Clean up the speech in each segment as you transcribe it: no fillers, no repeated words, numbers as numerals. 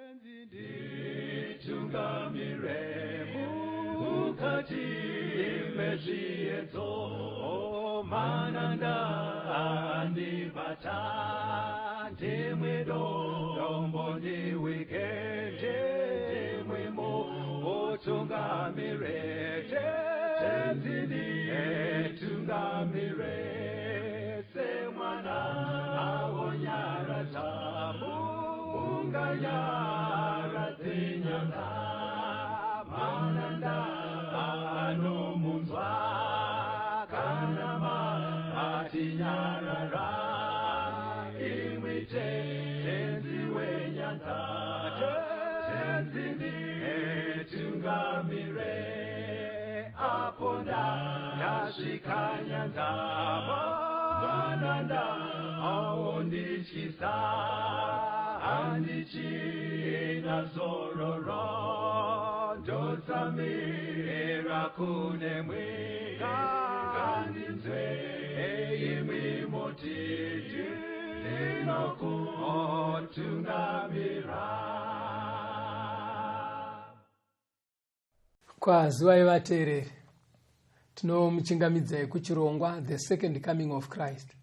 Nditungamire mukati mezviedzo, mananda andibata, ndimwe dombo ndiwike, ndimwe mutungamire, Tenzi nditungamire, semwana awonyaradza munganyaradze nyanga, mananda anomunzwa kana matinyarara, imwi Tenzi wenyanga, Tenzi nditungamire, apo ndasvika nyanza, mananda aondityisa, handichina zororo, ndotsamira kunemwi, ngandinzwe imwi mutiti ndinokutungamira. Kwazivai vateereri, tinomuchingamidzai kuchirongwa The Second Coming of Christ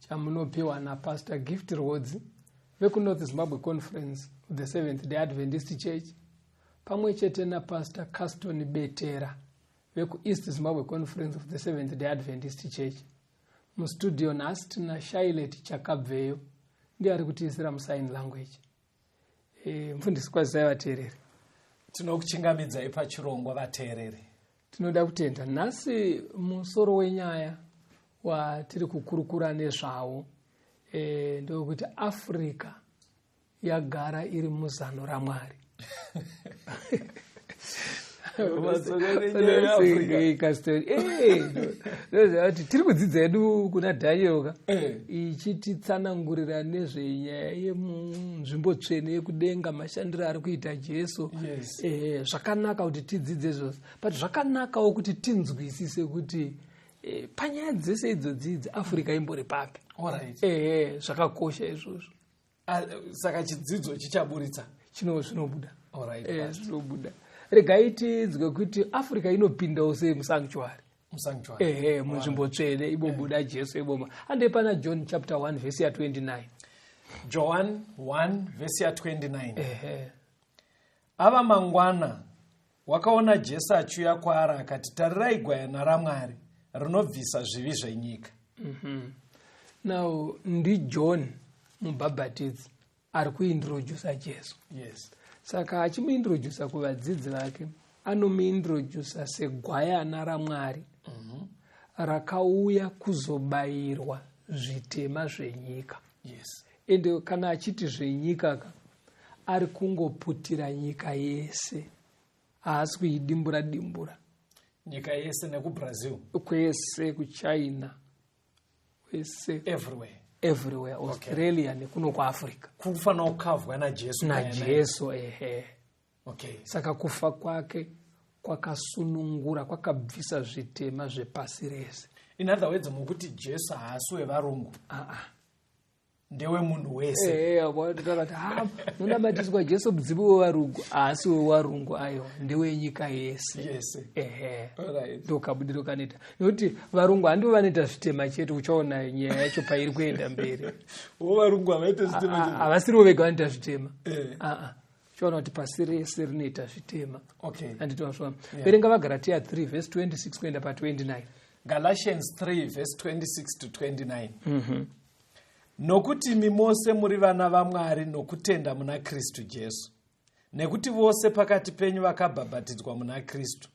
chamunopiwa naPastor Gift Rwodzi vekuNorth Zimbabwe Conference of the Seventh Day Adventist Church pamwe chete naPastor Caston Betera vekuEast Zimbabwe Conference of the Seventh Day Adventist Church. Mustudio nhasi tina Shailet Chakabveyo, ndiye ari kutiisira musign language. Mufundisi, kwazisai vateereri. Tinokuchingamidzai pachirongwa, vateereri. Tinoda kutenda. Nhasi musoro wenyaya watiri kukurukura nezvawo ndokuti Africa yagara iri muzano raMwari. Kuti tiri kudzidza hedu kuna Daniel ka, ichititsanangurira nezvenyaya yemunzvimbo tsvene yekudenga, mashandiro ari kuita Jesu. Zvakanaka kuti tidzidze izvozvo, but zvakanakawo kuti tinzwisise kuti panyaya dzese idzodzi idzi Africa imbori papi. Ehe, zvakakosha izvozvo. Saka chidzidzo chichaburitsa chino zvinobuda. Zvinobuda. Regai tinzwe kuti Africa inopindawo sei musanctuary. Musanctuary. Ehe, munzvimbo tsvene ibobuda Jesu iboma. Handei pana John chapter 1 vhesi ya29. John 1 vhesi ya29. Ehe. Ava mangwana wakaona Jesu achiuya kwaari, akati, "Tarirai gwayana raMwari rinobvisa zvivi zvenyika." Now ndiJohn Mubhabhatidzi ari kuintrodusa Jesu. Saka achimuintrodusa kuvadzidzi vake, anomuintrodusa segwayana raMwari rakauya kuzobayirwa zvitema zvenyika. Ende kana achiti zvenyika ka, ari kungoputira nyika yese, haasi kuidimbura dimbura. Nyika yese, nekuBrazil. Kwese, kuChina, kwese. Everywhere. Everywhere, Australia nekuno kuAfrica. Kufanira kukavhwa naJesu. NaJesu, ehe. Saka kufa kwake kwakasunungura, kwakabvisa zvitema zvepasi rese. In other words, mukuti Jesu haasi wevarungu? Aa. Ndewemunhu wese. Taura kuti ha, munamatiswa Jesu mudzimu wevarungu. Haasi wevarungu, aiwa, ndewenyika yese. Yese. Ehe. Ndokabudiro kanoita, nekuti varungu handivo vanoita zvitema chete. Uchaona nyaya yacho pairi kuenda mberi. Wo, varungu havaite zvitema chete. Havasirivo vega vanoita zvitema. Aa, uchaona kuti pasi rese rinoita zvitema. Handitowazvona? Verenga vaGaratia 3 vhesi 26 kuenda pa29. Galatians 3 verse 26 to 29. Nokuti imi mose muri vana vaMwari nokutenda muna Kristu Jesu. Nekuti vose pakati penyu vakabhabhatidzwa muna Kristu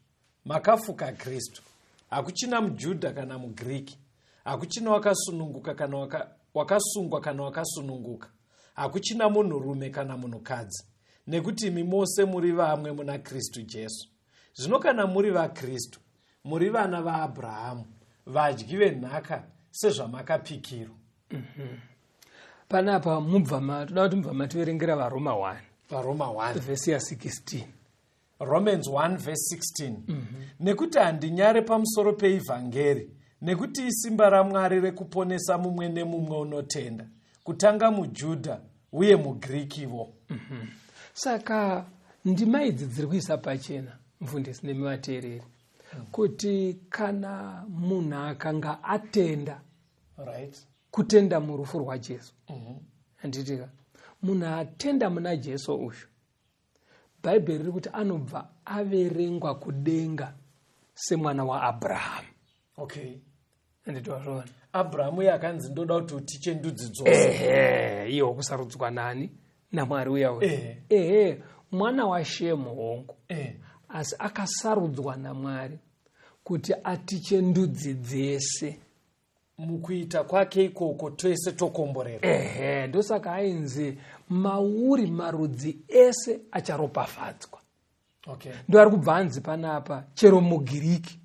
makafuka Kristu. Hakuchina muJudha kana muGiriki, hakuchina wakasununguka kana wakasungwa kana wakasununguka, hakuchina munhurume kana munhukadzi, nekuti imi mose muri vamwe muna Kristu Jesu. Zvino kana muri vaKristu, muri vana vaAbhurahamu, vadyi venhaka sezvamakapikirwa. Panapa mubva toda kuti mubva mativerengera vaRoma 1. VaRoma 1. Vhesi ya16. Romans 1 verse 16. Nekuti handinyare pamusoro peivhangeri, nekuti isimba raMwari rekuponesa mumwe nemumwe unotenda, kutanga muJudha uye muGirikivo. Saka ndima idzi dziri kuisa pachena, mufundisi nemi vateereri, kuti kana munhu akanga atenda, kutenda murufu rwaJesu, handitika? Munhu atenda muna Jesu uyu, Bhaibheri riri kuti anobva averengwa kudenga semwana waAbrahamu. Handiti wazviona? Abrahamu uye akanzi, "Ndoda kuti utiche ndudzi dzose." Ehe, iye wokusarudzwa nani? NaMwari uya uya. Ehe, mwana waShemu, hongu, asi akasarudzwa naMwari kuti atiche ndudzi dzese. Mukuita kwake ikoko twese tokomborerwa. Ehe, ndosaka ainzi mauri marudzi ese acharopafadzwa. Ndo ari kubva anzi panapa chero muGiriki.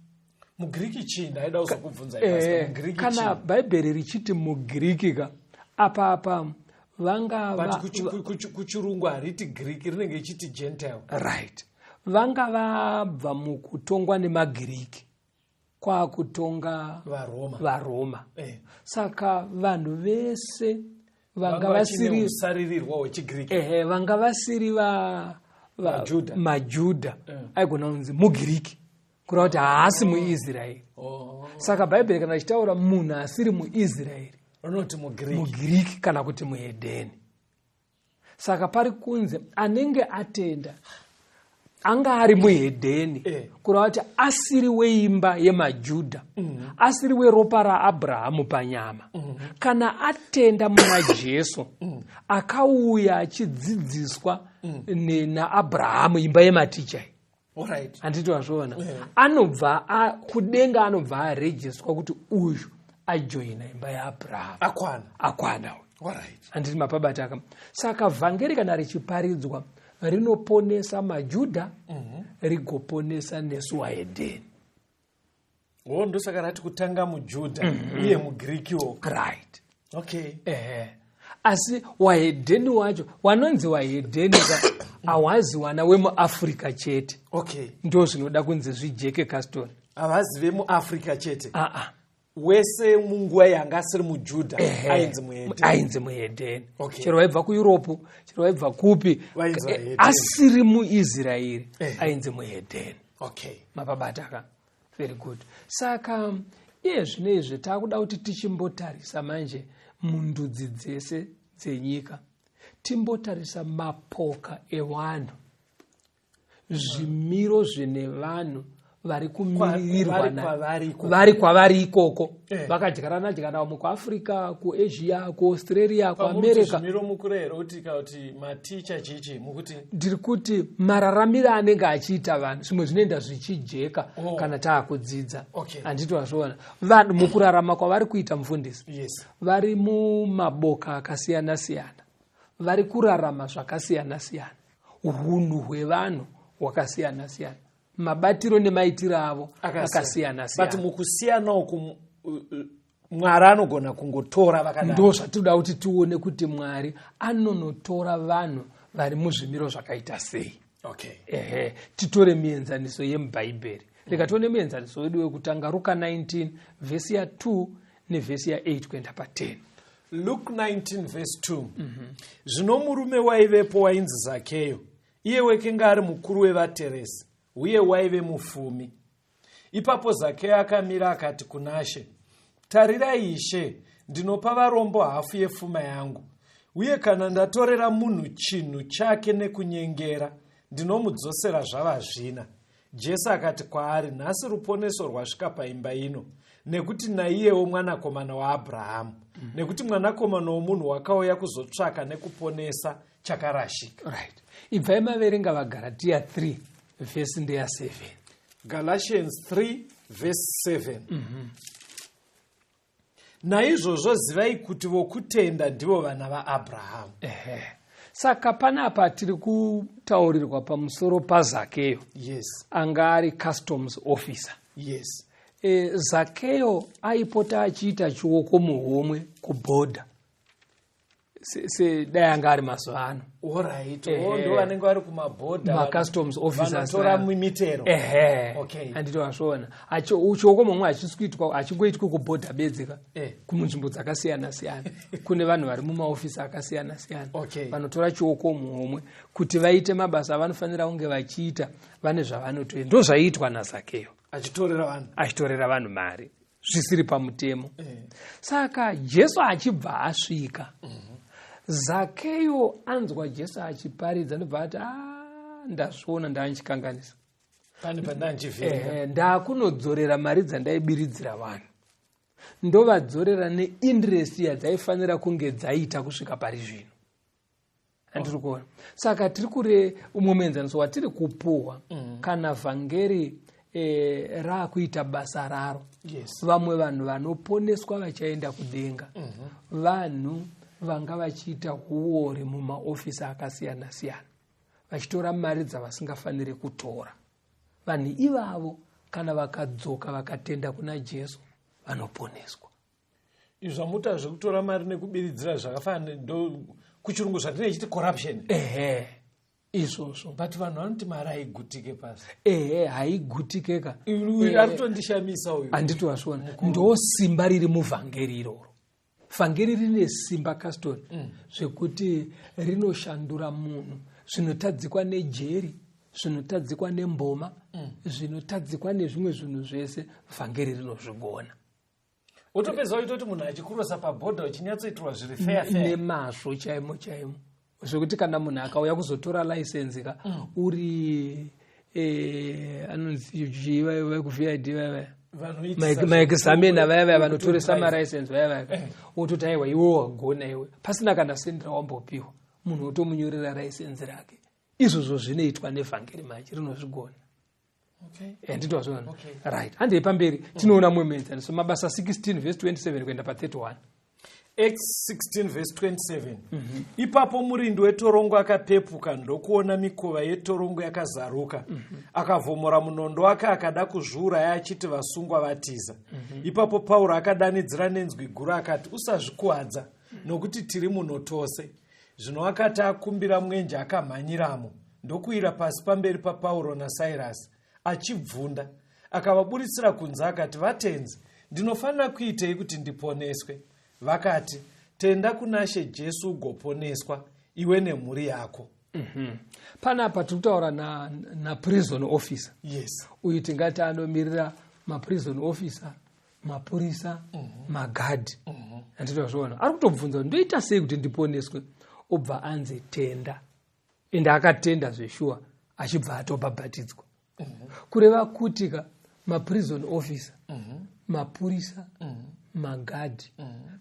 MuGiriki chii? Ndaida kuzokubvunza, Pastor. MuGiriki Kana chii? Bhaibheri richiti muGiriki ka, apa vangava But kuchirungu hariti Giriki, rinenge ichiti Gentile. Right, vanga vabva mukutongwa nemaGiriki kwakutonga VaRoma. VaRoma. Saka vanhu vese vanga Vanga vachine vasiri usaririrwa hwechiGiriki. Ehe, vanga vasiri Majudha. Majudha aigona kunzi muGiriki, kureva kuti haasi muIsraeri. Saka Bhaibheri kana richitaura munhu asiri muIsraeri, rinoti muGiriki. MuGiriki kana kuti muhedheni. Saka pari kunzi anenge atenda anga ari muhedheni, kureva kuti asiri weimba yemaJudha, asiri weropa raAbrahamu panyama, kana atenda muna Jesu akauya achidzidziswa naAbrahamu, imba yematicha iyi. Handiti wazviona? Anobva kudenga anobva arejiswa kuti uyu ajoina imba yaAbrahamu. Akwana. Akwana uyu. Handiti mapabata aka? Saka vhangeri kana richiparidzwa rinoponesa maJudha, rigoponesa nesu wahedheni. Wo, ndosaka rati kutanga muJudha uye muGirikiwo. Right. Ehe, asi wahedheni wacho, wanonzi wahedheni ka, hawazi wana wemuAfrica chete. Ndo zvinoda kunzi zvijeke, Caston. Havazi vemuAfrica chete. Aa. Wese munguva yanga asiri muJudha ainzi muhedheni. Ainzi muhedheni. Chero waibva kuEurope, chero waibva kupi, Vainzi vahedheni. Asiri muIsraeri, ainzi muhedheni. Mapabata ka? Very good. Saka iye zvino izvi taakuda kuti tichimbotarisa manje mundudzi dzese dzenyika, timbotarisa mapoka evanhu, zvimiro zvine vanhu vari kumiririrwa Vari kwavari ikoko. Vari kwavari ikoko, vakadyarana dyana, vamwe kuAfrica, kuAsia, kuAustralia, kuAmerica. Zvimiro mukurehera kuti kana kuti maticha chichi mukuti? Ndiri kuti mararamiro anenge achiita vanhu, zvimwe zvinoenda zvichijeka kana taakudzidza. Handiti wazviona? Vanhu mukurarama kwavari kuita, mufundisi, vari mumaboka akasiyana siyana, vari kurarama zvakasiyana siyana, unhu hwevanhu hwakasiyana siyana, mabatiro nemaitiro avo akasiyana But siyana. mukusiyana uku Mwari anogona kungotora vakadaro? Ndo zvatinoda kuti tione, kuti Mwari anonotora vanhu vari muzvimiro zvakaita sei. Ehe, titore mienzaniso yemubhaibheri. Rega tione muenzaniso wedu wekutanga, Ruka 19 vhesi ya2 nevhesi ya8 kuenda pa10. Luke 19 verse 2. Zvino murume waivepo wainzi Zakeyo, iye wekanga ari mukuru wevateresi uye waive mufumi. Ipapo Zakeyo akamira akati kuna She, "Tarirai Ishe, ndinopa varombo hafu yefuma yangu, uye kana ndatorera munhu chinhu chake nekunyengera, ndinomudzosera zvava zvina." Jesu akati kwaari, "Nhasi ruponeso rwasvika paimba ino, nekuti naiyewo mwanakomana waAbrahamu. Nekuti Mwanakomana womunhu wakauya kuzotsvaka nekuponesa chakarashika." Right, ibvai maverenga vaGaratiya 3, vhesi ndeya7. Galatians 3 verse 7. Naizvozvo zivai kuti vokutenda ndivo vana vaAbrahamu. Ehe, saka panapa tiri kutaurirwa pamusoro paZakeyo, anga ari customs officer. Zakeyo aipota achiita chioko muhomwe kubhodha. Sedai anga ari mazuva ano. Alright, oh, ndo vanenge vari kumabhodha, macustoms officers, vanotora vaya. mitero. Ehe. Okay. Handiti wazviona, chioko momwe hachisi kuitwa, hachingoitwi kubhodha bedzika. Kumunzvimbo dzakasiyana siyana kune vanhu vari mumaofisi akasiyana siyana vanotora chioko muhomwe kuti vaite mabasa avanofanira kunge vachiita. Vane zvavanotoita, ndo zvaiitwa naZakeyo. Achitorera vanhu. Achitorera vanhu mari zvisiri pamutemo. Saka Jesu achibva asvika, Zakeyo anzwa Jesu achiparidza, ndobva ati, "Ah, ndazviona, ndaanchikanganisa." Pane pandanchivhiringa. Ehe, ndakunodzorera mari dzandaibiridzira vanhu, ndovadzorera neinterest yadzaifanira kunge dzaita kusvika pari zvino. Handiri kuona. Saka tiri kure umwe muenzaniso watiri kupuhwa kana vhangeri raakuita basa raro. Vamwe vanhu vanoponeswa vachaenda kudenga, vanhu vanga vachiita uori mumaofisi akasiyana siyana, vachitora mari dzavasingafaniri kutora. Vanhu ivavo kana vakadzoka vakatenda kuna Jesu, vanoponeswa. Izvi zvamuta zvekutora mari nekubiridzira zvakafanana, ndo kuchirungu zvatinenge chiti corruption. Ehe, izvozvo. But vanhu vanoti mari haigutike pasi. Ehe, haigutikeka. Uyu ari kutondishamisa uyu. Handiti wazviona, ndo simba riri muvhangeri iroro. Vhangeri rine simba, Caston, zvekuti rinoshandura munhu zvinotadzikwa nejeri, zvinotadzikwa nemboma, zvinotadzikwa nezvimwe zvinhu zvese. Vhangeri rinozvigona. Wotopedza waita kuti munhu achikurosa pabhodha uchinyatsoitirwa zviri fair fair. Nemazvo, chaimo chaimo, zvekuti kana munhu akauya kuzotora license ka, uri anonzi chii, vaya kuVID vaya, Vanoitisa maexaminer vaya vaya vanotoresa kutodrive. Malicense vaya vaya, wototi, "Aiwa, iwe wagona iwe," pasina kana sendi rawambopiwa, munhu wotomunyorera license rake. Izvozvo zvinoitwa nevhangeri manje, rinozvigona. Handiti wazviona? Okay. Right, handei pamberi, tinoona mumwe muenzaniso, Mabasa 16 vhesi 27 kuenda pa31. Acts 16 verse 27. Ipapo murindi wetorongo akapepuka, ndokuona mikova yetorongo yakazaruka. Akavhomora munondo wake, akada kuzviuraya, achiti vasungwa vatiza. Ipapo Pauro akadanidzira nenzwi guru akati, "Usazvikuvadza, nokuti tiri muno tose." Zvino akati akumbira mwenje, akamhanyiramo, ndokuwira pasi pamberi paPauro naSairasi achibvunda. Akavaburitsira kunze akati, "Vatenzi, ndinofanira kuitei kuti ndiponeswe?" Vakati, "Tenda kuna She Jesu ugoponeswa, iwe nemhuri yako." Panapa tiri kutaura naprison officer. Uyu tingati anomirira maprison officer, mapurisa, magadhi. Handiti wazviona, ari kutobvunza kuti, "Ndoita sei kuti ndiponeswe?" Obva anzi, "Tenda." Ende akatenda zveshuwa, achibva atobhabhatidzwa. Kureva kuti ka, maprison officer, mapurisa, magadhi,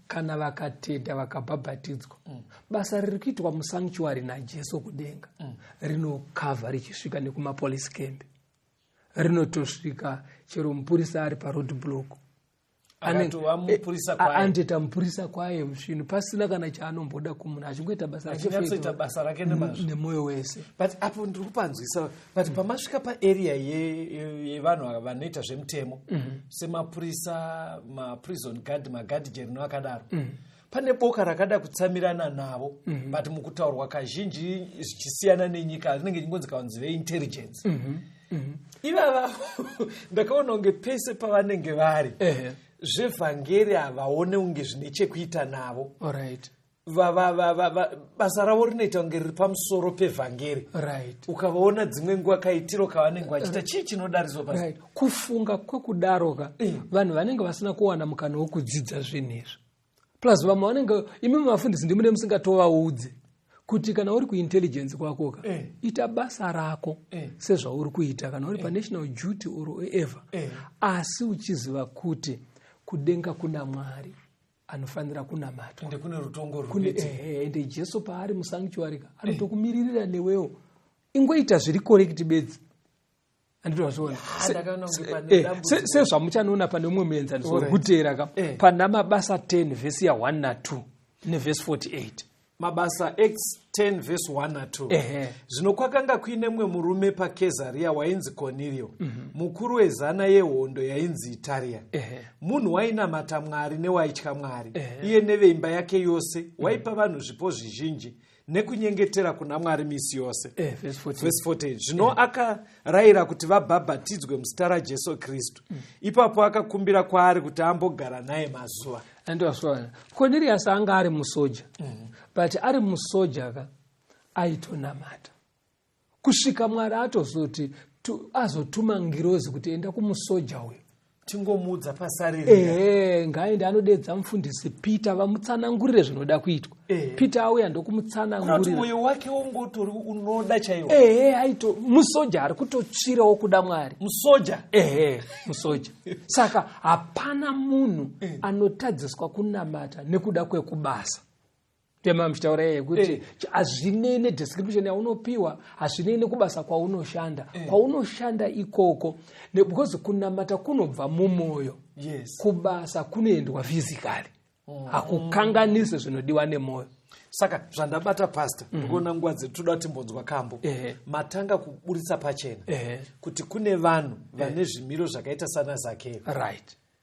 kana vakatenda vakabhabhatidzwa, basa riri kuitwa musanctuary naJesu kudenga rinokavha richisvika nekumapolice camp, rinotosvika chero mupurisa ari paroad block. Akatova mupurisa kwaye. Anotoita mupurisa kwaye zvinhu pasina kana chaanomboda kumunhu, achingoita basa rake. Achinyatsoita basa rake nemazvo. Nemwoyo wese. But apo ndiri kupanzwisa, but pamasvika paarea yevanhu ava vanoita zvemutemo, semapurisa, maprison guard, magadhi jeri nevakadaro, pane boka rakada kutsamirana navo, but mukutaurwa kazhinji zvichisiyana nenyika rinenge richingonzi kavanzi veintelligence ivava. Ndakaona kunge pese pavanenge vari, zvevhangeri havaone kunge zvine chekuita navo. Basa ravo rinoita kunge riri pamusoro pevhangeri. Ukavaona dzimwe nguva, kaitiro kavanenge vachiita, chii chinodariswa pasi? Right, kufunga kwekudaroka, vanhu vanenge vasina kuwana mukana wekudzidza zvinhu izvi. Plus vamwe vanenge, imi mavafundisi ndimune musingatovaudze kuti kana uri kuintelligence kwakoka, ita basa rako sezvauri kuita kana uri panational duty or ever, asi uchiziva kuti kudenga kuna Mwari anofanira kunamatwa. Ende kune rutongo Kune rwuti ehe, ende Jesu paari musanctuary ka, anotokumiririra newewo. Ingoita zviri correct bedzi. Handiti wazviona? Ndakaona kunge pane dambudziko. Sezvamuchanoona pane umwe muenzaniso wekuteera ka, pana Mabasa 10 vhesi ya1 na2 nevhesi 48. Mabasa Acts 10 vhesi 1 na2. Zvino kwakanga kuine mumwe murume paKezaria wainzi Kornerio, mukuru wezana yehondo yainzi Itaria. Munhu wainamata Mwari newaitya Mwari, iye neveimba yake yose, waipa vanhu zvipo zvizhinji nekunyengetera kuna Mwari misi yose. Verse 14. Verse 14. Zvino akarayira kuti vabhabhatidzwe muzita raJesu Kristu. Ipapo akakumbira kwaari kuti ambogara naye mazuva. Andosvona Cornelius anga ari musoja, but ari musoja ka, aitonamata kusvika Mwari atozoti azotuma ngirozi kuti enda kumusoja uyo. Tingomuudza pasariri. Ehe, ngaende anodedza mufundisi Peter, vamutsanangurire zvinoda kuitwa. Peter auya Kuti ndokumutsanangurira. Mwoyo wake wongotori unoda chaiwo. Ehe, aito musoja ari kutotsvirawo kuda Mwari. Musoja. Ehe, musoja. Saka hapana munhu anotadziswa kunamata nekuda kwekubasa. Tema muchitaura iye kuti hazvinei nedescription yaunopiwa, hazvinei nekubasa kwaunoshanda, kwaunoshanda ikoko, because kunamata kunobva mumwoyo. Kubasa kunoendwa physically, hakukanganisi zvinodiwa nemwoyo. Saka zvandabata, pastor, ndikuona nguva dzedu, toda timbonzwa kambo. Matanga kuburitsa pachena kuti kune vanhu vane zvimiro zvakaita sana Zakeo,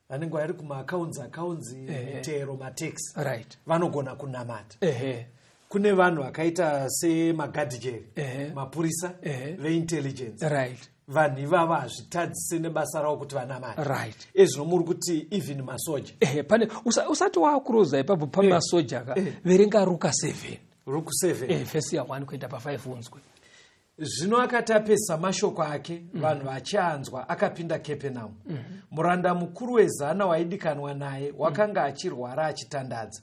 vanenge vari kumaaccounts, accounts, mitero, matax, vanogona kunamata. Kune vanhu vakaita semagadhijeri, mapurisa, veintelligence. Vanhu ivava hazvitadzise nebasa ravo kuti vanamate. Ezvino muri kuti even masoja. Ehe, pane usati wakuroza ipapo pamasoja ka, verenga Ruka 7. Ruku 7. Vhesi ya1 kuenda pa5, unzwe. Zvino akati apedzisa mashoko ake, vanhu vachianzwa, akapinda Kepenamu. Muranda mukuru wezana waidikanwa naye wakanga achirwara achitandadza.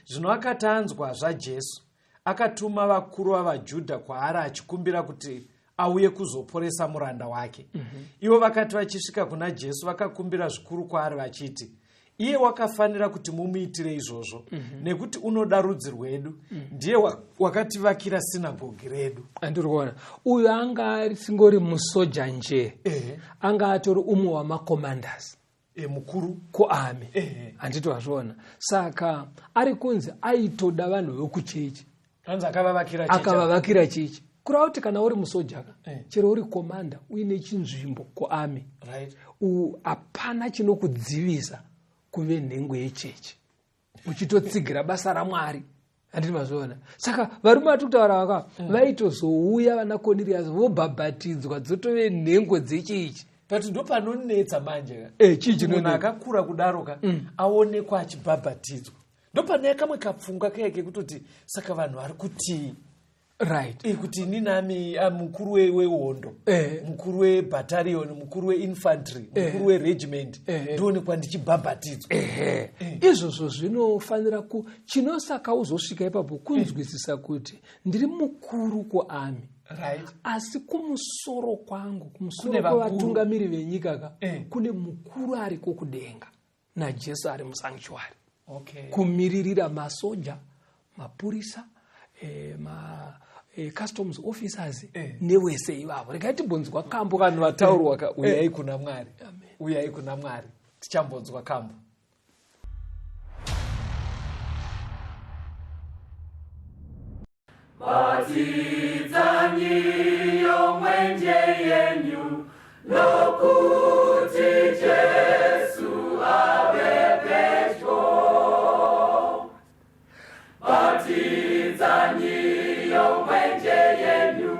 Zvino akati anzwa zvaJesu, akatuma vakuru vavaJudha kwaari achikumbira kuti auye kuzoporesa muranda wake. Ivo vakati vachisvika kuna Jesu, vakakumbira zvikuru kwaari vachiti, "Iye wakafanira kuti mumuitire izvozvo, nekuti unoda rudzi rwedu, ndiye wakativakira sinagogi redu." Andiri kuona uyu anga asingori musoja nje, anga atori umwe wamacommanders. Mukuru. Kuarmy. Handiti wazviona? Saka ari kunzi aitoda vanhu vekuchechi. Anzi akavavakira chechi. Akavavakira chechi, kureva kuti kana uri musoja ka, chero uri commander uine chinzvimbo kuarmy, hapana chinokudzivisa kuve nhengo yechechi uchitotsigira basa raMwari. Handiti mazviona? Saka varume vatiri kutaura vaka vaitozouya vana Cornelius vobhabhatidzwa, dzotove nhengo dzechechi. But ndo panonetsa manje ka. Chii Munhu chinonetsa? akakura kudaro ka, aonekwa achibhabhatidzwa, ndo pane kamwe kapfungwa kaya kekutoti saka vanhu vari kutii? Kuti inini ami mukuru wehondo, mukuru webattalion, mukuru weinfantry, mukuru weregiment, ndoonekwa ndichibhabhatidzwa. Ehe, izvozvo zvinofanira ku chinosaka uzosvika ipapo kunzwisisa kuti ndiri mukuru kuarmy, asi kumusoro kwangu, kumusoro Kune vakuru. kwevatungamiri venyika ka, kune mukuru ariko kudenga, naJesu ari musanctuary, kumiririra masoja, mapurisa, ma customs officers newese ivavo. Regai timbonzwa kambo. Vanhu vataurwa ka, uyai kuna Mwari, uyai kuna Mwari. Tichambonzwa kambo. Batidzanyiyo mwenje yenyu nokuti Jesu ave pedyo. Batidzanyiyo mwenje yenyu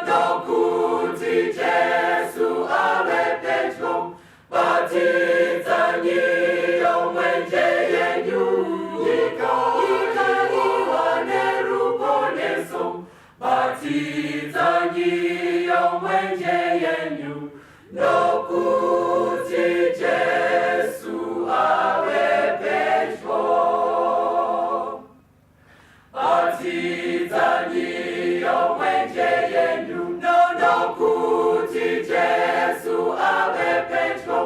nokuti Jesu ave pedyo. Batidzanyiyo mwenje yenyu, nyika iwane ruponeso. Batidzanyiyo mwenje yenyu nokuti Jesu ave pedyo. Batidzanyiyo mwenje yenyu nokuti Jesu ave pedyo.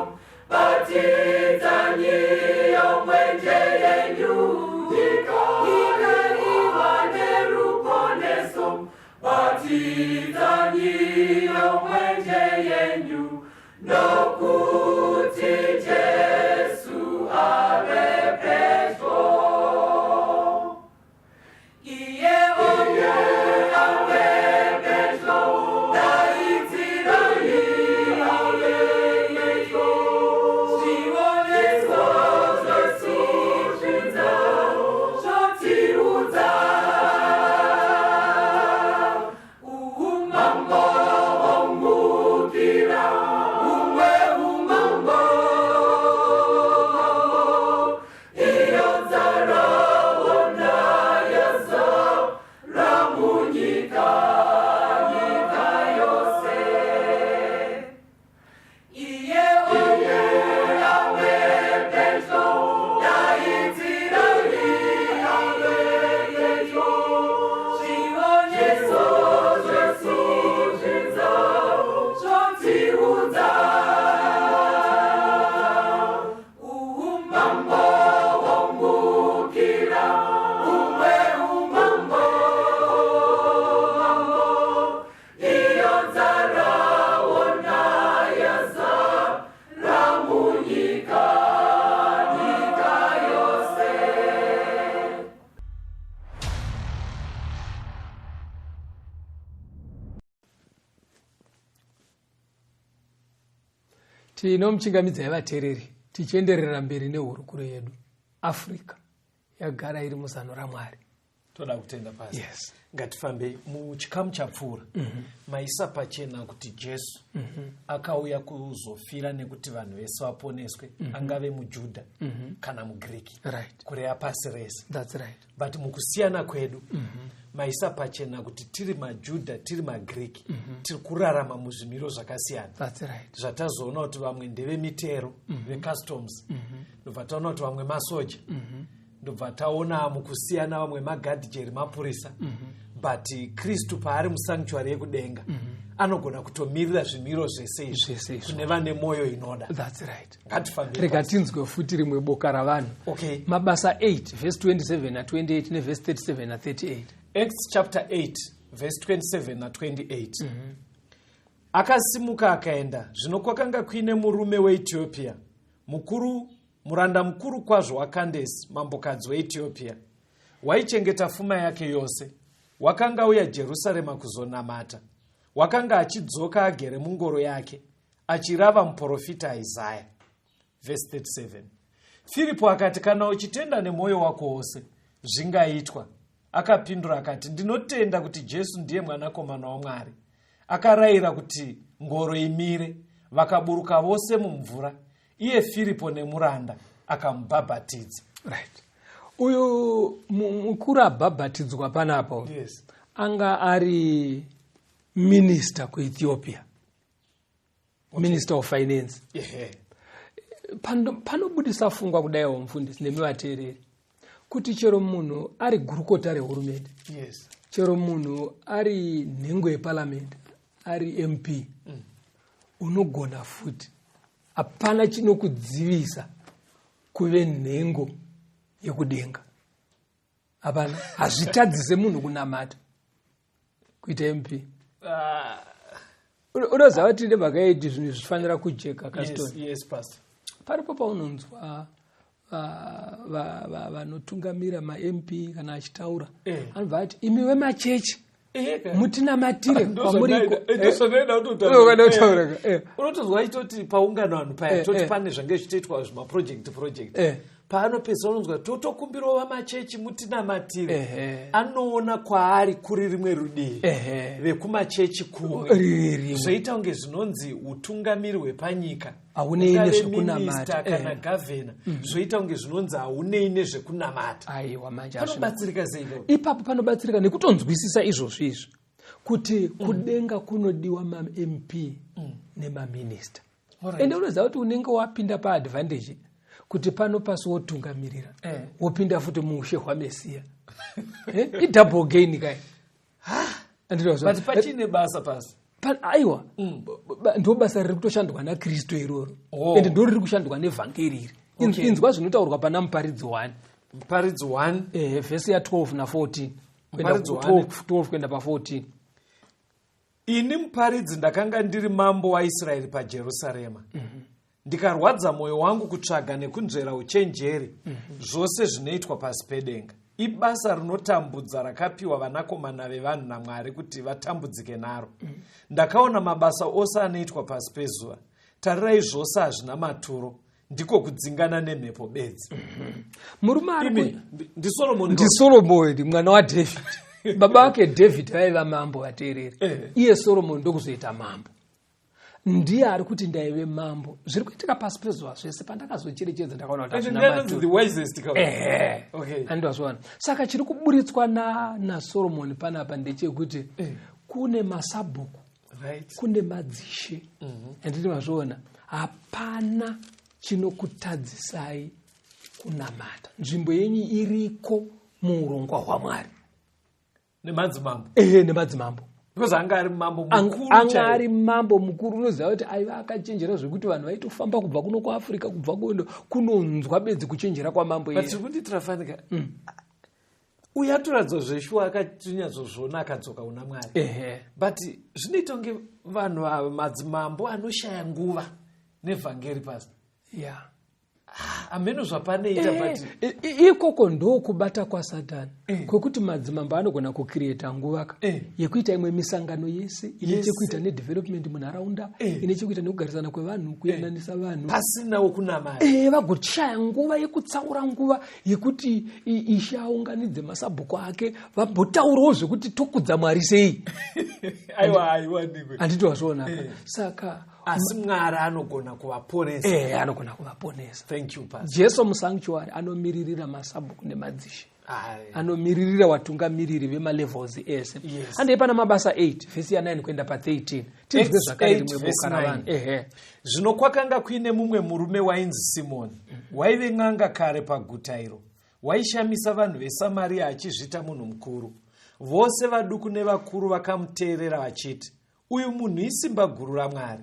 Batidzanyiyo mwenje yenyu, nyika iwane ruponeso. Batidzanyiyo mwenje yenyu nokuti Jesu ave pedyo. Iye Tinomuchingamidzai vateereri tichienderera mberi nehurukuro yedu. Africa yagara iri muzano raMwari. Toda kutenda pasi. Yes. Ngatifambei muchikamu chapfuura. Maisa pachena kuti Jesu akauya kuzofira nekuti vanhu vese vaponeswe, angave muJudha kana muGiriki, kureva pasi rese. That's right. But mukusiyana kwedu, maisa pachena kuti tiri maJudha, tiri maGiriki, tiri kurarama muzvimiro zvakasiyana. That's right. Zvatazoona kuti vamwe ndevemitero, vecustoms, ndobva taona kuti vamwe masoja, ndobva taona mukusiyana vamwe magadhijeri, mapurisa. But Kristu paari musanctuary yekudenga, anogona kutomirira zvimiro zvese izvi Zvese izvo. kune vane mwoyo inoda. That's right. Ngatifambei. Rega tinzwe futi rimwe boka ravanhu. Mabasa 8 vhesi 27 na28 nevhesi 37 na38. Acts chapter 8 verse 27 na28. Akasimuka akaenda. Zvino kwakanga kuine murume weEtiopia mukuru, muranda mukuru kwazvo waKandesi, mambokadzi weEtiopia, waichengeta fuma yake yose. Wakanga uya Jerusarema kuzonamata. Wakanga achidzoka agere mungoro yake, achirava muprofita Isaya. Vhesi 37, Firipo akati, "Kana uchitenda nemwoyo wako wose, zvingaitwa." Akapindura akati, "Ndinotenda kuti Jesu ndiye Mwanakomana waMwari." Akarayira kuti ngoro imire, vakaburuka vose mumvura, iye Firipo nemuranda, akamubhabhatidza. Right, uyu mukuru abhabhatidzwa panapo anga ari minister kuEthiopia, minister of finance. Panobudisa fungwa kudaiwo, mufundisi nemi vateereri, kuti chero munhu ari gurukota rehurumende, chero munhu ari nhengo yeparamende, ari MP, unogona futi, hapana chinokudzivisa kuve nhengo yekudenga. Hapana, hazvitadzise munhu kunamata kuita MP. Unoziva kuti nemhaka yeiti zvinhu zvifanira kujeka, Caston? Yes, pastor. Paripo paunonzwa vanotungamira maMP kana achitaura, anobva ati, "Imi vemachechi, mutinamatire kwamuriko." Ndozvandaida. Unoda kutaura ka. Unotozwa achitoti paungano vanhu paya, toti pane zvange zvichitoitwa zvimaproject project, paanopedza unonzwa, "Totokumbirawo vamachechi mutinamatire." Anoona kwaari kuri rimwe rudivi, vekumachechi kumwe. Riri rimwe. Zvoita kunge zvinonzi utungamiri hwepanyika, Haunei ungave nezvekunamata. minister kana gavhena, zvoita kunge zvinonzi haunei nezvekunamata. Aiwa, manje hazvina. Panobatsirika sei ipapo? Ipapo panobatsirika nekutonzwisisa izvozvo izvi, kuti kudenga kunodiwa maMP nemaminista. Ende unoziva kuti unenge wapinda paadvantage kuti pano pasi wotungamirira, wopinda futi muushe hwaMesiya. Idouble gain kai. But pachine basa pasi. Aiwa, ndo basa riri kutoshandwa naKristu iroro. Ende ndo riri kushandwa nevhangeri iri. Inzwa zvinotaurwa pana Muparidzi 1. Muparidzi 1. Vhesi ya12 na14. Muparidzi 1. 12 kuenda pa14. Ini Muparidzi ndakanga ndiri mambo waIsraeri paJerusarema. Ndikarwadza mwoyo wangu kutsvaga nekunzvera uchenjeri, zvose zvinoitwa pasi pedenga. Ibasa rinotambudza rakapiwa vanakomana vevanhu naMwari kuti vatambudzike naro. Ndakaona mabasa ose anoitwa pasi pezuva. Tarirai, zvose hazvina maturo, ndiko kudzingana nemhepo bedzi. Murume ari Imi, ndiSolomoni. NdiSolomoni, mwana waDavid. Baba vake David vaiva mambo, vateereri. Iye Solomoni ndokuzoita mambo. Ndiye ari kuti, "Ndaive mambo, zviri kuitika pasi pezuva zvese pandakazocherechedza ndakaona kuti And hazvina ndiye anonzi maturo." the wisest ka. Andazviona. Saka chiri kuburitswa naSolomoni panapa ndechekuti kune masabhuku, kune madzishe, anditi mazviona? Hapana chinokutadzisai kunamata. Nzvimbo yenyu iriko muurongwa hwaMwari. Nemadzimambo. Ehe, nemadzimambo. Because anga ari mambo mukuru Anga chaiye. ari mambo mukuru. Unoziva kuti aiva akachenjera zvekuti vanhu vaitofamba kubva kuno kuAfrica, kubva kuno kunonzwa bedzi kuchenjera kwamambo But iye. tiri kundiitira fanika, uyu atoradzwa zveshuwa, akatinyatsozviona, akadzoka una Mwari. But zvinoita kunge vanhu ava madzimambo anoshaya nguva nevhangeri pasi. Hameno zvapanoita, but Ikoko ndokubata kwasatani, kwekuti madzimambo anogona kucreata nguva ka yekuita imwe misangano yese ine chekuita nedevelopment munharaunda, ine chekuita nekugarisana kwevanhu, kuyananisa vanhu, pasinawo kunamata. Vagoshaya nguva yekutsaura nguva yekuti ishe aunganidze masabhuku ake, vambotaurawo zvekuti tokudza Mwari sei. Aiwa, haiwanikwe. Handiti wazviona? Saka Asi Mwari anogona kuvaponesa. Anogona kuvaponesa. Thank you, Pastor. Jesu musanctuary anomiririra masabhuku nemadzishe, Ai. anomiririra vatungamiriri vemalevels ese. Handei pana Mabasa 8 vhesi ya9 kuenda pa13, tinzwe Acts zvakare 8 rimwe verse boka 9. ravanhu. Ehe. Zvino kwakanga kuine mumwe murume wainzi Simoni, waive n'anga kare paguta iro, waishamisa vanhu veSamariya achizviita munhu mukuru. Vose vaduku nevakuru vakamuteerera vachiti, "Uyu munhu isimba guru raMwari."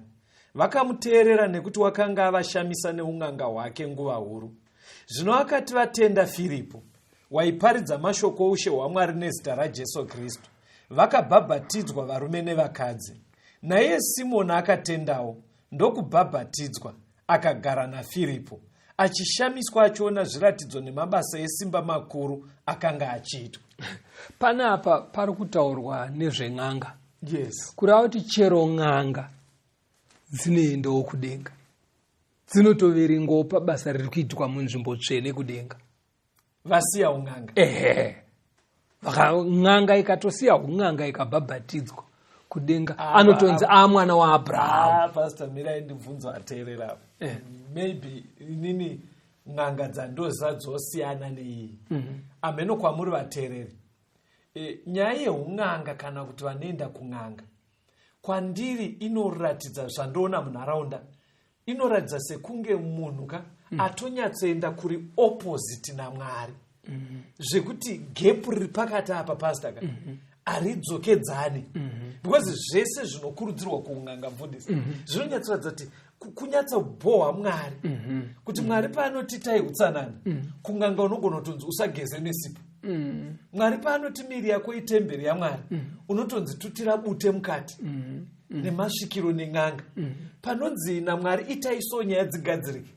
Vakamuteerera nekuti wakanga avashamisa neun'anga hwake nguva huru. Zvino akati vatenda Firipo, waiparidza mashoko oushe hwaMwari nezita raJesu Kristu, vakabhabhatidzwa, varume nevakadzi. Naiye Simoni akatendawo, ndokubhabhatidzwa, akagara naFiripo, achishamiswa achiona zviratidzo nemabasa esimba makuru akanga achiitwa. Panapa pari kutaurwa nezven'anga, kureva kuti chero n'anga dzinoendawo kudenga, dzinotoverengawo pabasa riri kuitwa munzvimbo tsvene kudenga. Vasiya un'anga. Ehe. N'anga ikatosiya un'anga, ikabhabhatidzwa, kudenga anotonzi amwana waAbrahamu. Ah, Pastor, mirai ndibvunzo ateerera. Maybe inini n'anga dzandoziva dzosiyana neiyi. Ameno kwamuri vateereri. Nyaya yeun'anga kana kuti vanoenda kun'anga, kwandiri inoratidza zvandoona munharaunda, inoratidza sekunge munhu ka atonyatsoenda kuri opposite naMwari, zvekuti gap riri pakati apa, Pastor, ka haridzokedzani, because zvese zvinokurudzirwa kuunganga, mufundisi, zvinonyatsoratidza kuti kunyatsobhohwa Mwari, kuti Mwari paanoti tai utsanana, kunganga unogona kutonzi usageze nesipo. Mwari paanoti miri yako itemberi yaMwari, unotonzi tutira bute mukati nemasvikiro nen'anga. Panonzi naMwari itai so nyaya dzigadzirike,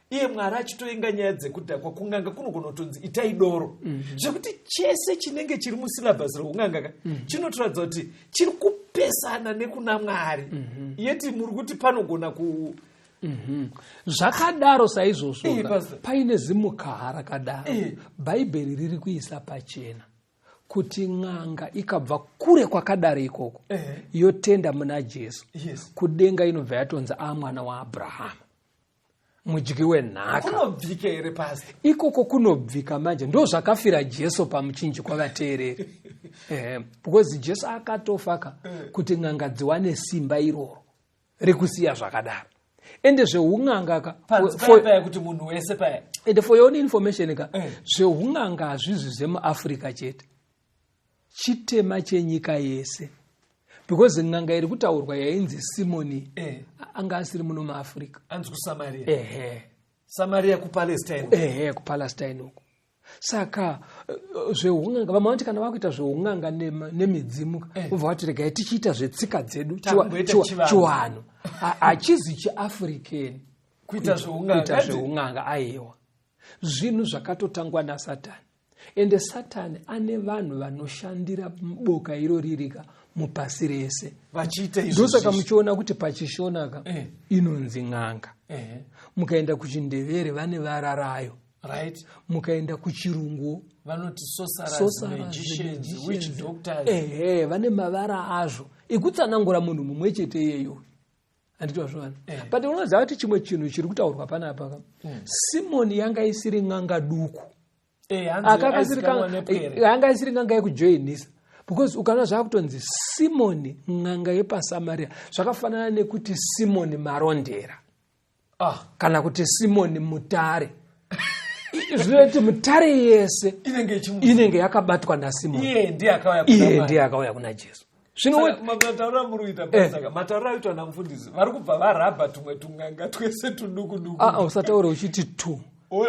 iye Mwari achitoenga nyaya dzekudhakwa, kung'anga kunogona kutonzi itai doro. Zvekuti chese chinenge chiri musyllabus reung'anga ka chinotoratidza kuti chiri kupesana nekuna Mwari, yeti muri kuti panogona ku Zvakadaro saizvozvo ka, Pastor. Paine zimukaha rakadaro, Bhaibheri riri kuisa pachena kuti n'anga ikabva kure kwakadaro ikoko, yotenda muna Jesu, kudenga inobva yatonzi amwana waAbrahamu, mudyi wenhaka. Kunobvika here, Pastor? Ikoko kunobvika manje. Ndo zvakafira Jesu pamuchinjikwa, vateereri, because Jesu akatofa ka kuti n'anga dziwane simba iroro rekusiya zvakadaro. Ende zveun'anga ka Panzi paya paya kuti munhu wese paya. Ende for your own information ka, zveun'anga hazvizi zvemuAfrica chete, chitema chenyika yese, because n'anga iri kutaurwa yainzi Simoni anga asiri muno muAfrica. Anzi kuSamaria. Ehe. Samaria kuPalestine. Ehe, kuPalestine uko. Saka zveun'anga, vamwe vanoti kana vakuita zveun'anga nemidzimu, ubva vati regai tichiita zvetsika dzedu, Takumboita chivanhu. Chiwanhu. Hachizi chiAfrican Kuita zveun'anga. Kuita zveun'anga, aiwa, zvinhu zvakatotangwa nasatani. Ende Satani ane vanhu vanoshandira boka iro ririka mupasi rese Vachiita izvo. Ndosaka muchiona kuti paChishona ka inonzi n'anga. Mukaenda kuchiNdevere vane vara rayo. Mukaenda kuChirungu Vanoti sorcerers, sorcerers, magicians, witch magicians. doctors. Ehe, vane mavara azvo ekutsanangura munhu mumwe chete iyeyo, handiti wazviona? But unoziva kuti chimwe chinhu chiri kutaurwa panapa ka, Simoni yanga isiri n'anga duku. Hanzi aizikanwa nepwere. Yanga isiri n'anga yekujoinisa, because ukaona zvakutonzi Simoni n'anga yepaSamaria, zvakafanana nekuti Simoni Marondera kana kuti Simoni Mutare. Zvinoti Mutare yese Inenge ichimuziva. Inenge yakabatwa naSimoni. Iye ndiye akauya kuna Iye Mwari. ndiye akauya kuna Jesu. Zvino Saka, matauriro amuri kuita, Pastor, matauriro aitwa namufundisi, vari kubva varabha tumwe tung'anga twese tuduku duku. Ah, ah, usataure uchiti tu.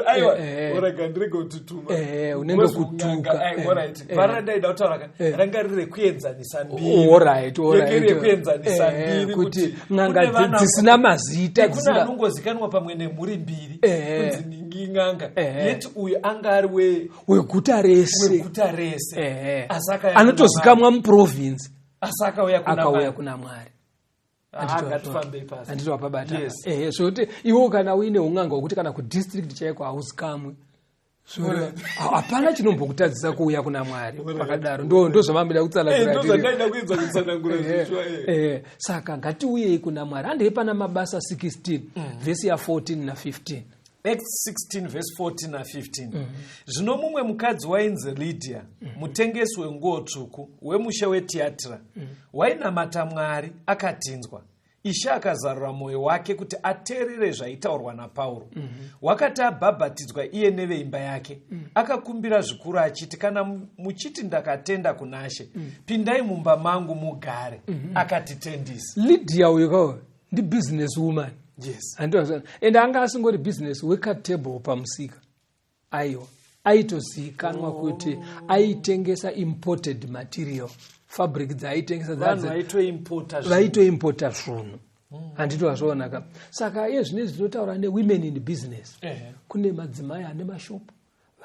Aiwa, Eh, eh. orega ndirege kutituma. Unenge kutuka. Alright, vara ndaida kutaura ka ranga riri rekuenzanisa mbiri. Alright. Yenge rekuenzanisa mbiri. Kuti n'anga kune dzisina mazita, Kune anongozikanwa pamwe nemhuri mbiri, kunzi ningi. nhingi n'anga. Ehe. Yet uyu anga ari Weguta rese. Weguta rese. Ehe. Asi akauya kuna Anotozikamwa muprovince. Mwari. Asi akauya kuna Akauya Mwari. kuna Mwari. Ah, ngatifambei pasi. Handiti wapabata? Yes. Ehe, zvokuti iwo kana uine un'anga hwekuti kana kudistrict chaiko hauzikamwe. Hapana chinombokutadzisa kuuya kuna Mwari pakadaro. Ndo zvamamida kutsanangura. Ndo zvandaida kuedza kutsanangura zvitsva. Saka ngatiuyei kuna Mwari. Handei pana Mabasa 16 vhesi ya14 na15. Acts 16 verse 14 na15. Zvino mumwe mukadzi wainzi Lydia, mutengesi wenguo tsvuku, wemusha weTiatira, wainamata Mwari, akatinzwa. Ishe akazarura mwoyo wake kuti ateerere zvaitaurwa naPauro. Wakati abhabhatidzwa iye neveimba yake, akakumbira zvikuru achiti, "Kana muchiti ndakatenda kuna She, pindai mumba mangu mugare." Akatitendisa. Lydia uyu kawo ndibusiness woman. Yes. Handiti? Ende anga asingori business wekatable pamusika, aiwa, aitozivikanwa kuti aitengesa imported material, fabric dzaaitengesa. Vanhu vaitoimpota zvinhu. Vaitoimpota zvinhu, handiti wazviona ka? Saka iye zvinezvi tinotaura newomen in business. Kune madzimai ane mashopu,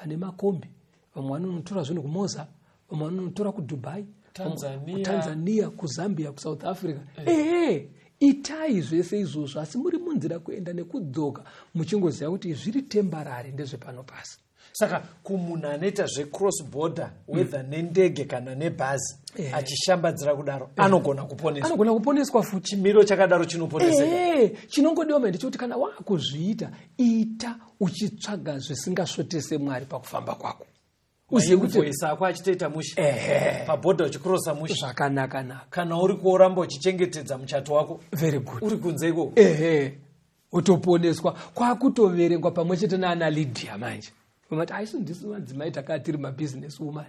vane makombi, vamwe vanonotora zvinhu kuMoza, vamwe vanonotora kuDubai, Tanzania. kuTanzania, kuZambia, kuSouth Africa. Ehe, itai zvese izvozvo, asi muri munzira kuenda nekudzoka muchingoziva kuti zviri temporary, ndezvepano pasi. Saka kumunhu anoita zvecross border, whether nendege kana nebhazi, achishambadzira kudaro, anogona kuponeswa? Anogona kuponeswa futi. Chimiro chakadaro chinoponeseka? Ehe, chinongodiwa mai ndechekuti kana waakuzviita, ita uchitsvaga zvisingasvotese Mwari pakufamba kwako, uzive kuti Mainvoice ako achitoita mushe pabhodha, uchikrosa mushe. Zvakanaka naka. Kana uri kuoramba uchichengetedza muchato wako Very good. uri kunze ikoko. Ehe, utoponeswa, kwakutoverengwa pamwe chete naana Lydia manje. Vamati aisu ndisu madzimai takaa tiri mabusiness woman.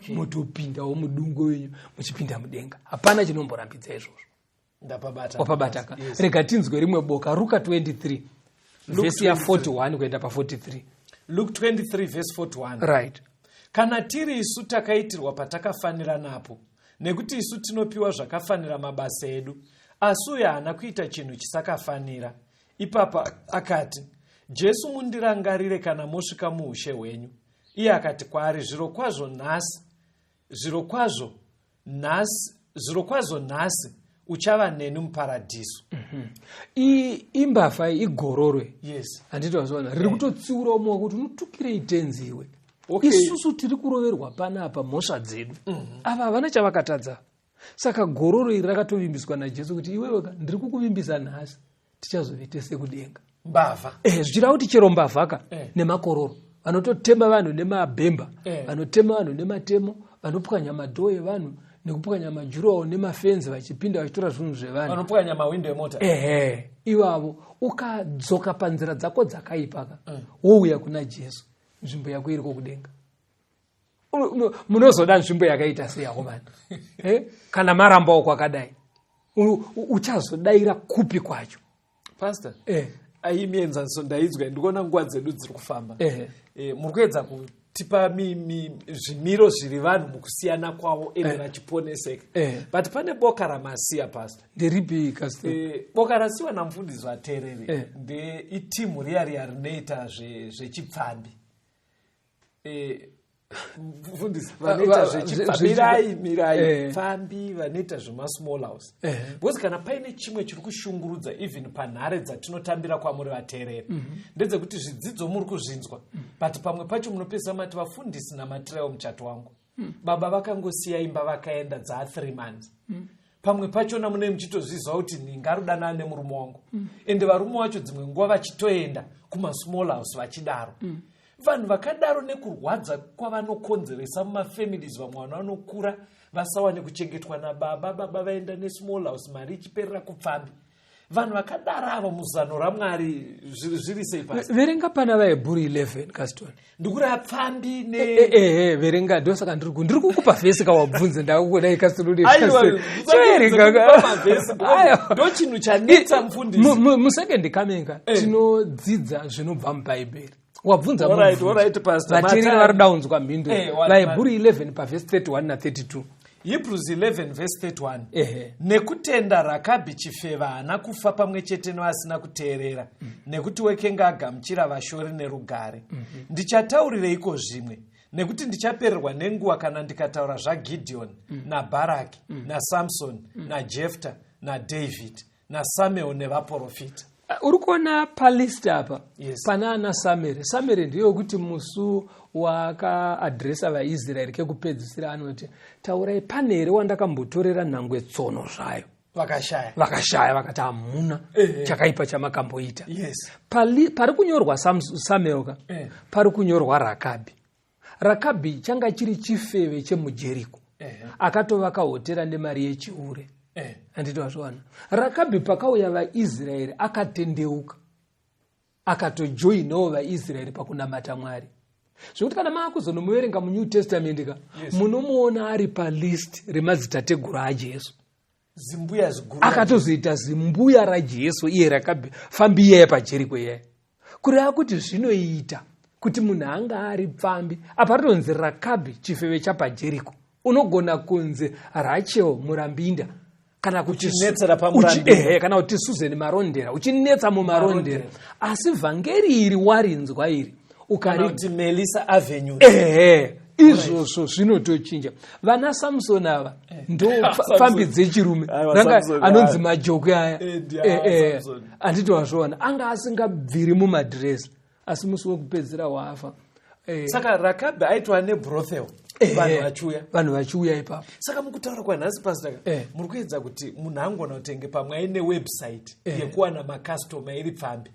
Motopindawo mudungo wenyu, muchipinda mudenga, hapana chinomborambidza izvozvo. Ndapabata. Wapabata ka? Yes. Rega tinzwe rimwe boka, Ruka 23 Luke vhesi ya41 kuenda pa43. Luke 23 verse 41. Right. Kana tiri isu, takaitirwa patakafanira napo, nekuti isu tinopiwa zvakafanira mabasa edu, asi uyo haana kuita chinhu chisakafanira. Ipapo akati, "Jesu, mundirangarire kana mosvika muushe hwenyu." Iye akati kwaari, "Zvirokwazvo nhasi, zvirokwazvo nhasi, zvirokwazvo nhasi uchava neni muparadhiso." Imbavha iyi, igororwe. Yes. Handiti wazviona? Riri kutotsiura umwe kuti unotukirei Tenziwe. Isusu tiri kuroverwa panapa mhosva dzedu, ava havana chavakatadza. Saka gororo iri rakatovimbiswa naJesu kuti, "Iwewe ka, ndiri kukuvimbisa nhasi, tichazove tese kudenga." Mbavha. Zvichireva kuti chero mbavhaka nemakororo vanototema vanhu nemabhemba, vanotema vanhu nematemo, vanopwanya madhoo evanhu nekupwanya majurawall nemafenzi, vachipinda vachitora zvinhu zvevanhu. Vanopwanya mahwindo emota. Ehe, ivavo ukadzoka panzira dzako dzakaipaka, wouya kuna Jesu, nzvimbo yako iriko kudenga. Munozoda nzvimbo yakaita sei akomana? Kana marambawo kwakadai, uchazodayira kupi kwacho? Pastor, ai, mienzaniso ndaidzwa, ndikuona nguva dzedu dziri kufamba. Muri kuedza kutipa zvimiro zviri vanhu mukusiyana kwavo, ende vachiponeseka. But pane boka ramasiya, Pastor. Nderipi, Castor? Boka rasiwa namufundisi vateereri ndeitimu riya riya rinoita zvechipfambi. Mufundisi, vanoita zvechipfambi, mirai, mirai. Pfambi, vanoita zvemasmall house. Because kana paine chimwe chiri kushungurudza even panhare dzatinotambira kwamuri vateereri, ndedzekuti zvidzidzo muri kuzvinzwa, but pamwe pacho munopedzisa mati, "Vafundisi, namatiraiwo muchato wangu. Baba vakangosiya imba vakaenda dzaa 3 months." Pamwe pachona munee muchitozviziva kuti ndingarudanana nemurume wangu, ende varume vacho dzimwe nguva vachitoenda kumasmall house vachidaro. Vanhu vakadaro, nekurwadza kwavanokonzeresa mumafamilies, vamwe vanhu vanokura vasawane kuchengetwa nababa, baba vaenda nesmall house, mari ichiperera kupfambi. Vanhu vakadaro ava, muzano raMwari zviri sei pasi? Verenga pana vaHebhuru 11, Caston. Ndikureva pfambi ne Ehe, verenga. Ndosaka ndiri kukupa vhesi kawabvunze, ndakudai Caston. Aiwa, Choerenga. mavhesi, because ndo chinhu chanetsa, mufundisi. Musecond coming ka, tinodzidza zvinobva muBhaibheri. Wabvunza Alright, mubvunzo. alright, Pastor. Vateereri Matani. vari daunzwa mhinduro. Eh, VaHebhuru 11 pavhesi 31 na32. Hebrews 11 verse 31. Ehe. Nekutenda Rakabhi chifeva haana kufa pamwe chete nevasina kuteerera, nekuti wekenge agamuchira vashori nerugare. Ndichataurireiko zvimwe? Nekuti ndichapererwa nenguva kana ndikataura zvaGidheoni, naBharaki, naSamsoni, naJefta, naDhavhidhi, naSamuel nevaprofita. Uri kuona palist apa? Yes. Pana ana Samere. Samere ndiyokuti musu wakaadhiresa vaIsraeri kekupedzisira anoti, taurai, pane here wandakambotorera nhangwe tsono zvayo? Vakashaya. Vakashaya, vakati hamuna chakaipa chamakamboita. Yes. Pari kunyorwa Samuel ka, pari kunyorwa Rakabhi. Rakabhi changa chiri chifeve chemuJeriko, akatovaka hotera nemari yechiure. Handiti wazviwana? Rakabhi pakauya vaIsraeri akatendeuka, akatojoinawo vaIsraeri pakunamata Mwari, zvekuti kana maakuzonomuverenga muNew Testament ka, munomuona ari palist remadzitateguru aJesu. Zimbuya ziguru. Akatozoita zimbuya raJesu iye Rakabhi, fambi iyaya paJeriko iyaya. Kureva kuti zvinoita kuti munhu anga ari pfambi, apa ritonzi Rakabhi chifeve chapaJeriko. Unogona kunzi Rachel Murambinda, kana kuti Uchinetsera paMurambinda. Ehe, kana kuti Susan Marondera, uchinetsa muMarondera, asi vhangeri iri warinzwa iri, Kana ukari kuti Melissa Avenue. Ehe, izvozvo zvinotochinja. Vana Samson ava ndo pfambi dzechirume. Aiwa, Ranga Samson, anonzi aya. majokwe aya. Ndiya, Samson. Handiti wazviona? Anga asingabviri mumadhiresi, asi musi wekupedzisira waafa. Saka Rakabhi aitwa nebrothel, vanhu vachiuya. Vanhu vachiuya ipapo. Saka mukutaura kwanhasi, Pastor, muri kuedza kuti munhu angona kutenge pamwe aine website yekuwana makastoma iri pfambi,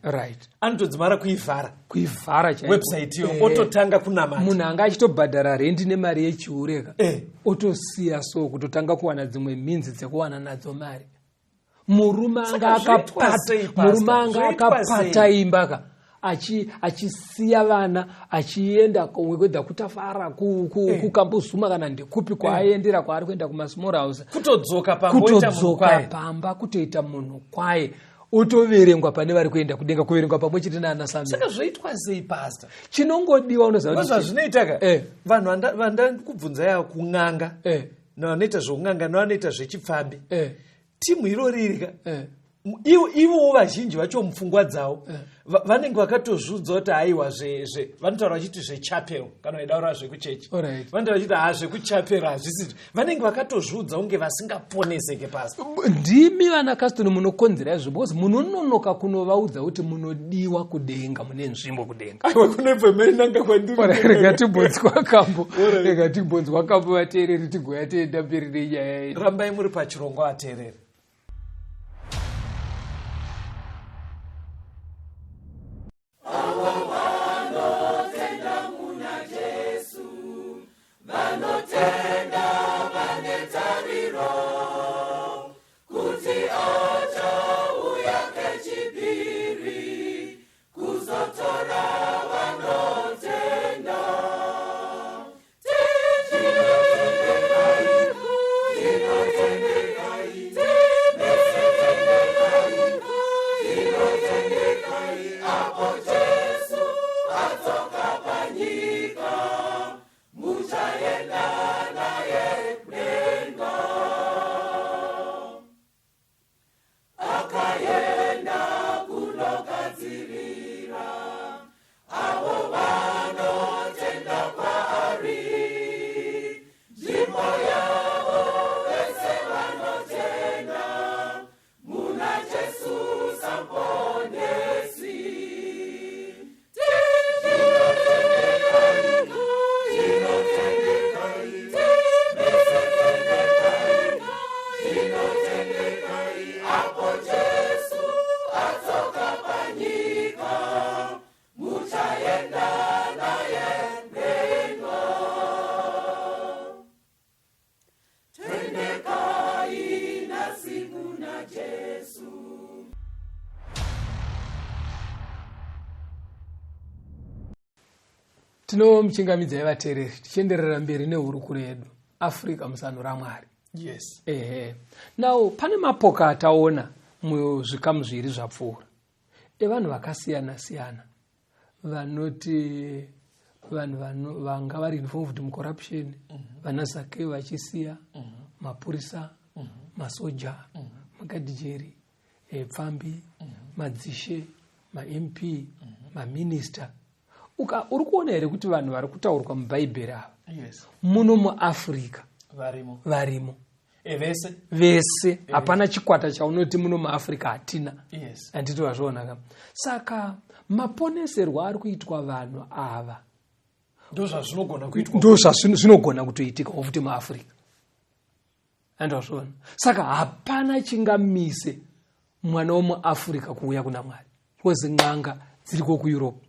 anotodzimara kuivhara. Kuivhara chaiko. Website iyo, ototanga kunamata. Munhu anga achitobhadhara rendi nemari yechiureka, otosiya, so kutotanga kuwana dzimwe minzi dzekuwana nadzo mari. Murume anga Saka zvoitwa sei, Pastor? murume anga Zvoitwa akapata sei? imba ka, achisiya vana, achienda kwedza kutafara kuKambuzuma kana ndekupi kwaaiendera, kwaari kuenda kumasmall house. Kutodzoka pamba oita munhu Kutodzoka kwaye. pamba kutoita munhu kwaye, otoverengwa pane vari kuenda kudenga, kuverengwa pamwe chete naana Samuel. Saka zvoitwa sei, Pastor? Chinongodiwa, unoziva kuti Zvazvinoita ka, vanhu vandakubvunza yavo kun'anga, nevanoita zvokun'anga nevanoita zvechipfambi, timu irori iri ka, ivowo vazhinji vacho mupfungwa dzavo vanenge vakatozviudza kuti haiwa, vanotaura vachiti zvechapel, kana vaidaura zvekuchechi, vanotaura vachiti ha, zvekuchapel hazvisi. Vanenge vakatozviudza kunge vasingaponeseke, pasi. Ndimi vana Caston munokonzera izvo, because munononoka kunovaudza kuti munodiwa kudenga, mune nzvimbo kudenga. Aiwa, kunebva mainanga kwandiri. Rega timbonzwa kambo, rega timbonzwa kambo, vateereri, tigoya tienda mberi nenyaya yedu. Rambai muri pachirongwa, vateereri. Vanotenda vane tariro kuti achauya kechipiri kuzotora vanotenda. Apo Jesu adzoka panyika, muchaenda naye kudenga. Akaenda kunogadzirira avo vanotenda kwaari nzvimbo yavo, vese vanotenda muna Jesu saMuponesi. Apo Jesu adzoka panyika, muchaenda naye kudenga. Tendekai nhasi kuna Jesu. Tinomuchingamidzai, vateereri, tichienderera mberi nehurukuro yedu, Africa Musanhu raMwari. Ehe, now pane mapoka ataona muzvikamu zviri zvapfuura evanhu vakasiyana siyana vanoti Vanhu vanga vari involved mucorruption, vana Zake vachisiya, mapurisa, masoja, magadhijeri, pfambi, madzishe, maMP, maminista. Uri kuona here kuti vanhu vari kutaurwa mubhaibheri ava muno muAfrica varimo? Varimo. Vese. Vese, hapana chikwata chaunoti muno muAfrica hatina. Handiti wazviona ka? Saka maponeserwo ari kuitwa vanhu ava ndo zvazvinogona kuitwa. Ndo zvinogona kutoitikawo futi muAfrica, andazviona. Saka hapana chingamise mwana womuAfrica kuuya kuna Mwari, because n'anga dziriko kuEurope,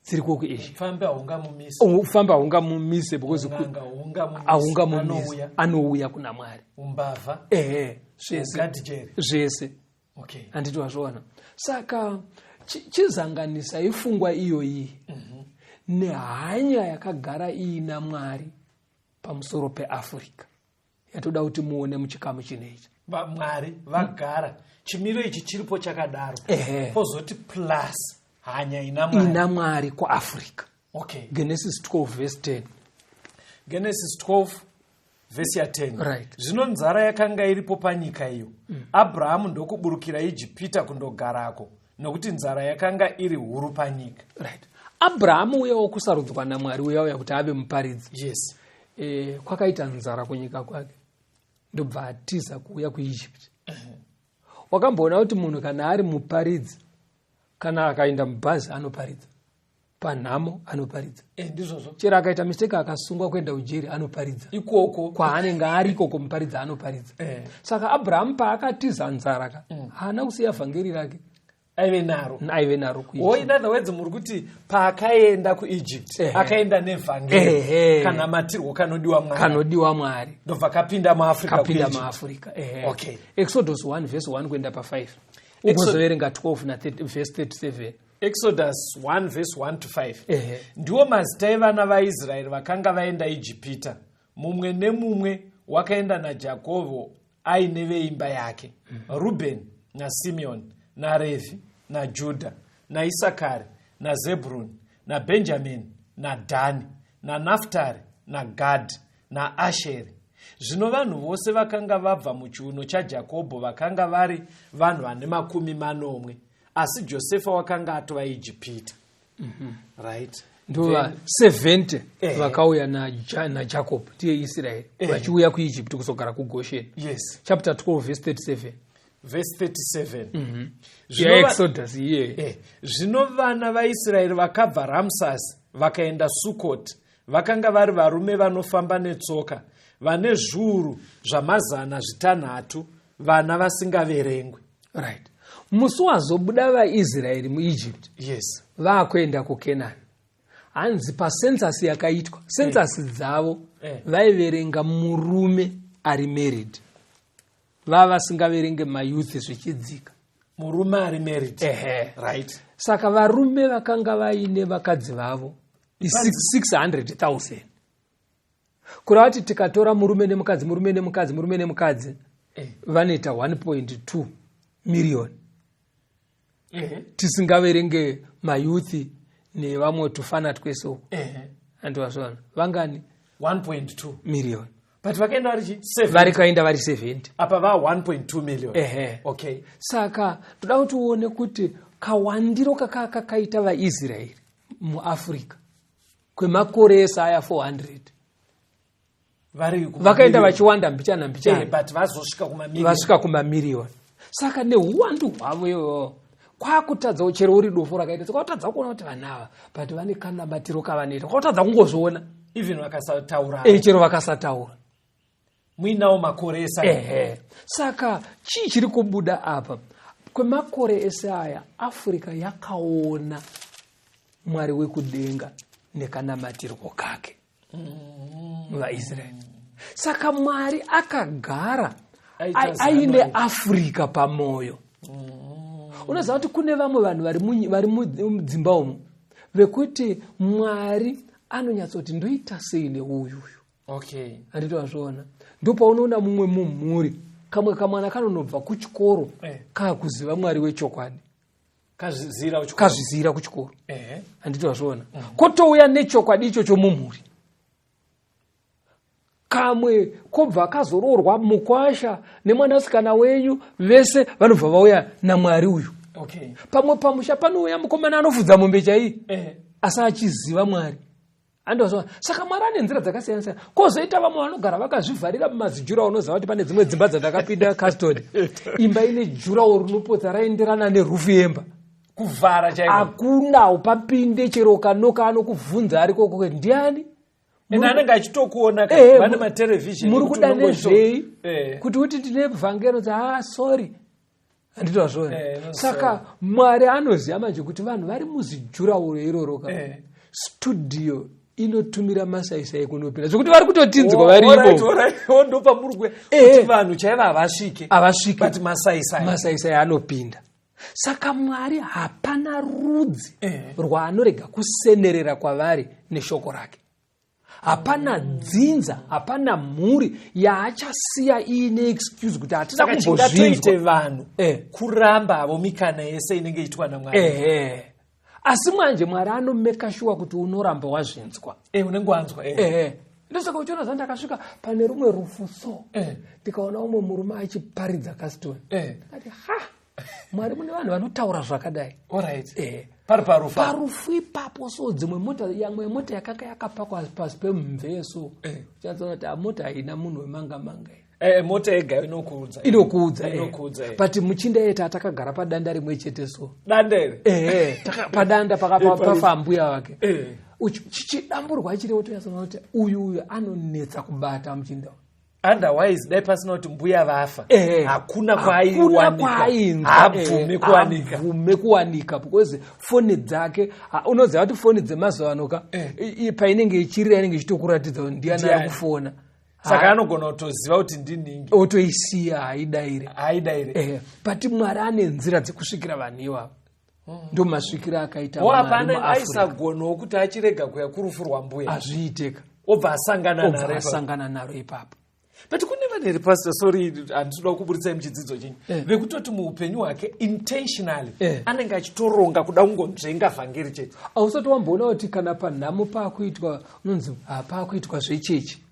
dziriko kuAsia. Pfambi haungamumisi. Ufamba haungamumise because n'anga haungamumise. Haungamumise. Anouya. Anouya kuna Mwari. Umbavha. Ehe, zvese. Ugadhijeri. Zvese. Handiti wazviona? Saka chizanganisa ifungwa iyoyi nehanya yakagara iina Mwari pamusoro peAfrica yatoda kuti muone muchikamu chinechi. Mwari vagara chimiro ichi chiripo chakadaro. Pozoti plus hanya ina Mwari. Ina Mwari kuAfrica. Genesis 12 verse 10. Genesis 12 vhesi ya10. Zvino nzara yakanga iripo panyika iyo. Abrahamu ndokuburukira Ijipita kundogarako, nokuti nzara yakanga iri huru panyika. Right, Abrahamu uya wokusarudzwa naMwari, uya uya kuti ave muparidzi, kwakaita nzara kunyika kwake, ndobva atiza kuuya kuEgypt. Wakamboona kuti munhu kana ari muparidzi, kana akaenda mubhazi anoparidza, panhamo anoparidza? Ndizvozvo. Chero akaita mistake akasungwa kuenda ujeri, anoparidza. Ikoko. Kwaanenge ari ikoko, muparidza anoparidza. Saka Abrahamu paakatiza nzara ka, haana kusiya vhangeri rake. Aive naro. Aive naro kuEgypt. O, in other words, muri kuti paakaenda kuEgypt akaenda nevhangeri kana matirwo kanodiwa Mwari. Kanodiwa Mwari. Ndobva kapinda muAfrica. Kapinda kuEgypt. muAfrica, ehe. Exodus 1 verse 1 kuenda pa5, ugozoverenga 12 na 30 verse 37. Exodus 1 verse 1 to 5. Ndiwo mazita evana vaIsraeri vakanga vaenda Ijipita, mumwe nemumwe wakaenda naJakobho aine veimba yake: Rubheni naSimeoni naRevhi naJudha naIsakari naZebhuruni naBhenjamini naDhani naNaftari naGadhi naAsheri. Zvino vanhu vose vakanga vabva muchiuno chaJakobho vakanga vari vanhu vane 70, asi Josefa wakanga atova Ijipita. Right. Ndova 70 vakauya naJacob, ndiye Israeri, vachiuya kuEgypt kuzogara kuGosheni. Chapter 12 verse 37. Verse 37. Zvino Yaexodus iye. Zvino vana vaIsraeri vakabva Ramsasi vakaenda Sukoti. Vakanga vari varume vanofamba netsoka vane 600,000, vana vasingaverengwi. Right, musi wazobuda vaIsraeri muEgypt vaakuenda kuKenani, hanzi pacensus yakaitwa, census dzavo, vaiverenga murume ari married, vava vasingaverenge mayouth zvichidzika. Murume ari married. Ehe. Saka varume vakanga vaine vakadzi vavo 600,000, kureva kuti tikatora murume nemukadzi, murume nemukadzi, murume nemukadzi, vanoita 1.2 miriyoni, tisingaverenge mayouth nevamwe tufana twese uko. Andiwazvona vangani? 1.2 miriyoni. But vakaenda vari chi 7? Vari kaenda vari 70. Apa va 1.2 million. Ehe. Saka toda kuti uone kuti kawandiro kakaita vaIsraeri muAfrica kwemakore ese aya 400, vari vakaenda vachiwanda mbichana mbichana. But vazosvika kumamillion. Vasvika kumamiriyoni. Saka neuwandu hwavo iyoyo, kwakutadzawo, chero uri dofo rakaita, kwakutadza kuona kuti vanhu ava, but vane kanamatiro kavanoita, kwakutadza kungozviona. Even vakasataura. Chero vakasataura. Muinawo makore esa. Ehe. Saka chii chiri kubuda apa? Kwemakore ese aya, Africa yakaona Mwari wekudenga nekanamatirwo kake muvaIsraeri. Saka Mwari akagara Aita zano aine iri. Africa pamwoyo. Unoziva kuti kune vamwe vanhu vari mudzimba umu vekuti Mwari anonyatsoti, "Ndoita sei neuyuyu?" Handiti wazviona? Ndopaunoona mumwe mumhuri, kamwe kamwana kanonobva kuchikoro kaakuziva Mwari wechokwadi. Kazvizira kuchikoro. Kazvizira kuchikoro. Handiti wazviona? Kotouya nechokwadi ichocho mumhuri. Kamwe kobva kazoroorwa mukwasha nemwanasikana wenyu, vese vanobva vauya naMwari uyu. Pamwe pamusha panouya mukomana anofudza mombe chaiyi, asi achiziva Mwari. Andozva saka Mwari ane nzira dzakasiyana siyana. Kwozoita vamwe vanogara vakazvivharira mumazijura. Unoziva kuti pane dzimwe dzimba dzandakapinda, custody, imba ine durawall rinopotsa raenderana neroof yemba. Kuvhara chaiko. Hakuna upapinde, chero ukanoka anokubvunza ari koko kuti ndiani. Ende anenge achitokuona vane materevhizheni. Muri kuda nezvei? Kuti uti tine vhangero, ah, sorry, handiti wazviona? No, Saka Mwari anoziva manje kuti vanhu vari muzidurawall iroro ka, studio inotumira masaisai kunopinda zvekuti vari kutotinzwa varipo. Ndopamuri kuya kuti vanhu chaivo havasvike. Havasvike. But masaisai. Masaisai anopinda. Saka Mwari hapana rudzi rwaanorega kusenerera kwavari neshoko rake. Hapana dzinza, hapana mhuri yaachasiya iine excuse kuti hatina Saka chingatoite kumbozvinzwa. vanhu kuramba havo mikana yese inenge iitwa naMwari. Ehe, asi manje Mwari anomeka sure kuti unoramba wazvinzwa. Unenge wanzwa. Ehe, ndosaka uchiona zva ndakasvika pane rumwe rufu so, ndikaona umwe murume achiparidza kastoni. Ndikati, ha, Mwari, mune vanhu vanotaura zvakadai. Pari parufu. Parufu ipapo so, dzimwe mota, yamwe mota yakanga yakapakwa pasi pemumvee so. Uchatsoona kuti mota haina munhu wemanga manga iyi. Mota yega inokuudza. Inokuudza. Inokuudza. But muchinda yeta takagara padanda rimwe chete so. Danda here? Ehe, padanda pafa mbuya wake. Chichidamburwa chiri, wotoyatsona kuti uyu anonetsa kubata muchinda uyu. Otherwise dai pasina kuti mbuya vafa, hakuna Hakuna kwaaiwanika. kwaainzwa. Haabvume kuwanika. Haabvume kuwanika because foni dzake, unoziva kuti foni dzemazuva ano ka, painenge ichirira inenge ichitokuratidza kuti ndiani ari Ndiani. kufona. Saka anogona kutoziva kuti ndiningi. Otoisiya, haidaire. Haidaire. But Mwari ane nzira dzekusvikira vanhu ivavo. Ndo masvikiro akaita Wo Mwari hapana muAfrica. aisagonawo kuti achirega kuya kurufu rwambuya, Hazviiteka. obva asangana Obva naro ipapo. asangana naro ipapo. But kune vanhu here, pastor, sorry, handitoda kuburitsai muchidzidzo chenyu, vekutoti muupenyu hwake intentionally anenge achitoronga kuda kungonzvenga vhangeri chete? Hausati wamboona kuti kana panhamo paakuitwa, unonzi paakuitwa zvechechi,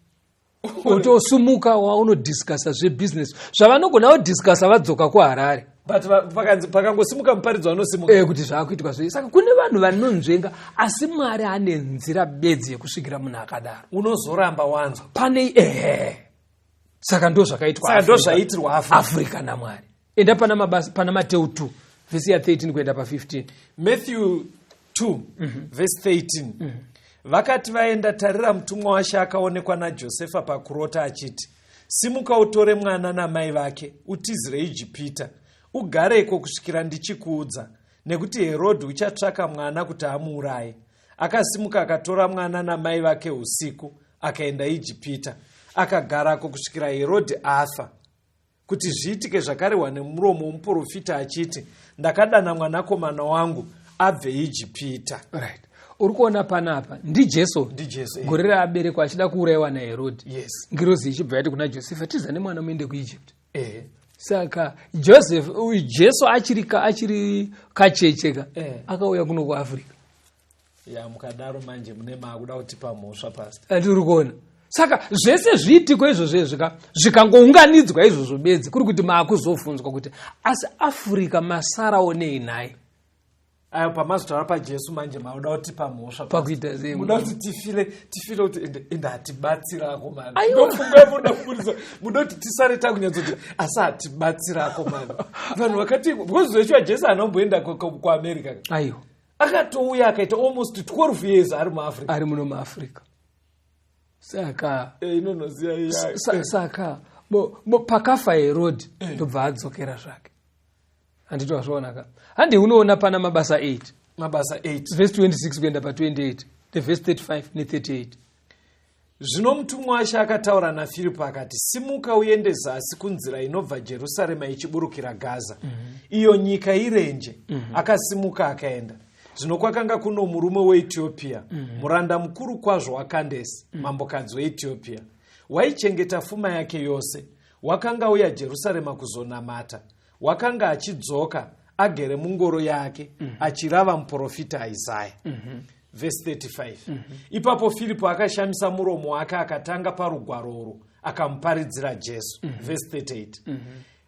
otosumuka waunodiscussa zvebhizinesi zvavanogona kudiscussa vadzoka kuHarare. But pakanzi pakangosimuka muparidzo vanosimuka. Kuti zvaakuitwa zvei. Saka kune vanhu vanonzvenga, asi Mwari ane nzira bedzi yekusvikira munhu akadaro. Unozoramba wanzwa. Pane, ehe, saka ndo zvakaitwa Saka ndo Africa. zvaitirwa Africa. Africa naMwari. Enda pana mabasa, pana Mateu 2 vhesi ya13 kuenda pa15. Matthew 2 verse 13. Vakati vaenda, tarira, mutumwa waShe akaonekwa naJosefa pakurota achiti, simuka, utore mwana namai vake, utizire Ijipita, ugareko kusvikira ndichikuudza, nekuti Herodhi uchatsvaka mwana kuti amuuraye. Akasimuka, akatora mwana namai vake usiku, akaenda Ijipita, akagarako kusvikira Herodhi afa, kuti zviitike zvakarehwa nemuromo womuprofita achiti, ndakadana mwanakomana wangu abve Ijipita. Right, uri kuona panapa ndiJesu. NdiJesu. Gore raaberekwa achida kuurayiwa naHerodhi, ngirozi ichibva yati kuna Josefa, tiza nemwana muende kuEgypt. Saka Joseph uyu, Jesu achiri kachecheka, akauya kuno kuAfrica. Ya, mukadaro manje mune maakuda kutipa mhosva, pastor. Ati uri kuona, saka zvese zviitiko izvozvo izvi zvikangounganidzwa izvozvo bedzi, kuri kuti maakuzofunzwa kuti asi Africa masarawo nei nhai? Ayo pamazotaura paJesu manje mauda kutipa mhosva. Pakuita sei? Muda kuti tifile kuti ende hatibatsirako mani. Aiwa. Ndofunga yamuda kuburisa, muda kuti tisare takunyatsoti asi hatibatsirako mani. Vanhu vakati because zveshuwa Jesu haana kuAmerica. Aiwa. Akatouya akaita almost 12 years ari muAfrica. Ari muno muAfrica, saka Inonoziya iyayo. Saka pakafa Herodhi, ndobva adzokera zvake. Handiti wazviona ka? Handi unoona pana Mabasa 8. Mabasa 8. Vhesi 26 kuenda pa28, nevhesi 35 ne38. Zvino mutumwa waShe akataura naFiripo akati, simuka, uende zasi kunzira inobva Jerusarema ichiburukira Gaza, iyo nyika irenje. Akasimuka, akaenda. Zvino kwakanga kuno murume weEtiopia, muranda mukuru kwazvo waKandesi, mambokadzi weEtiopia, waichengeta fuma yake yose. Wakanga uya Jerusarema kuzonamata, wakanga achidzoka. Agere mungoro yake, achirava muprofita Isaya. Vhesi 35. Ipapo Firipo akashamisa muromo wake, akatanga parugwaro urwu, akamuparidzira Jesu. Vhesi 38.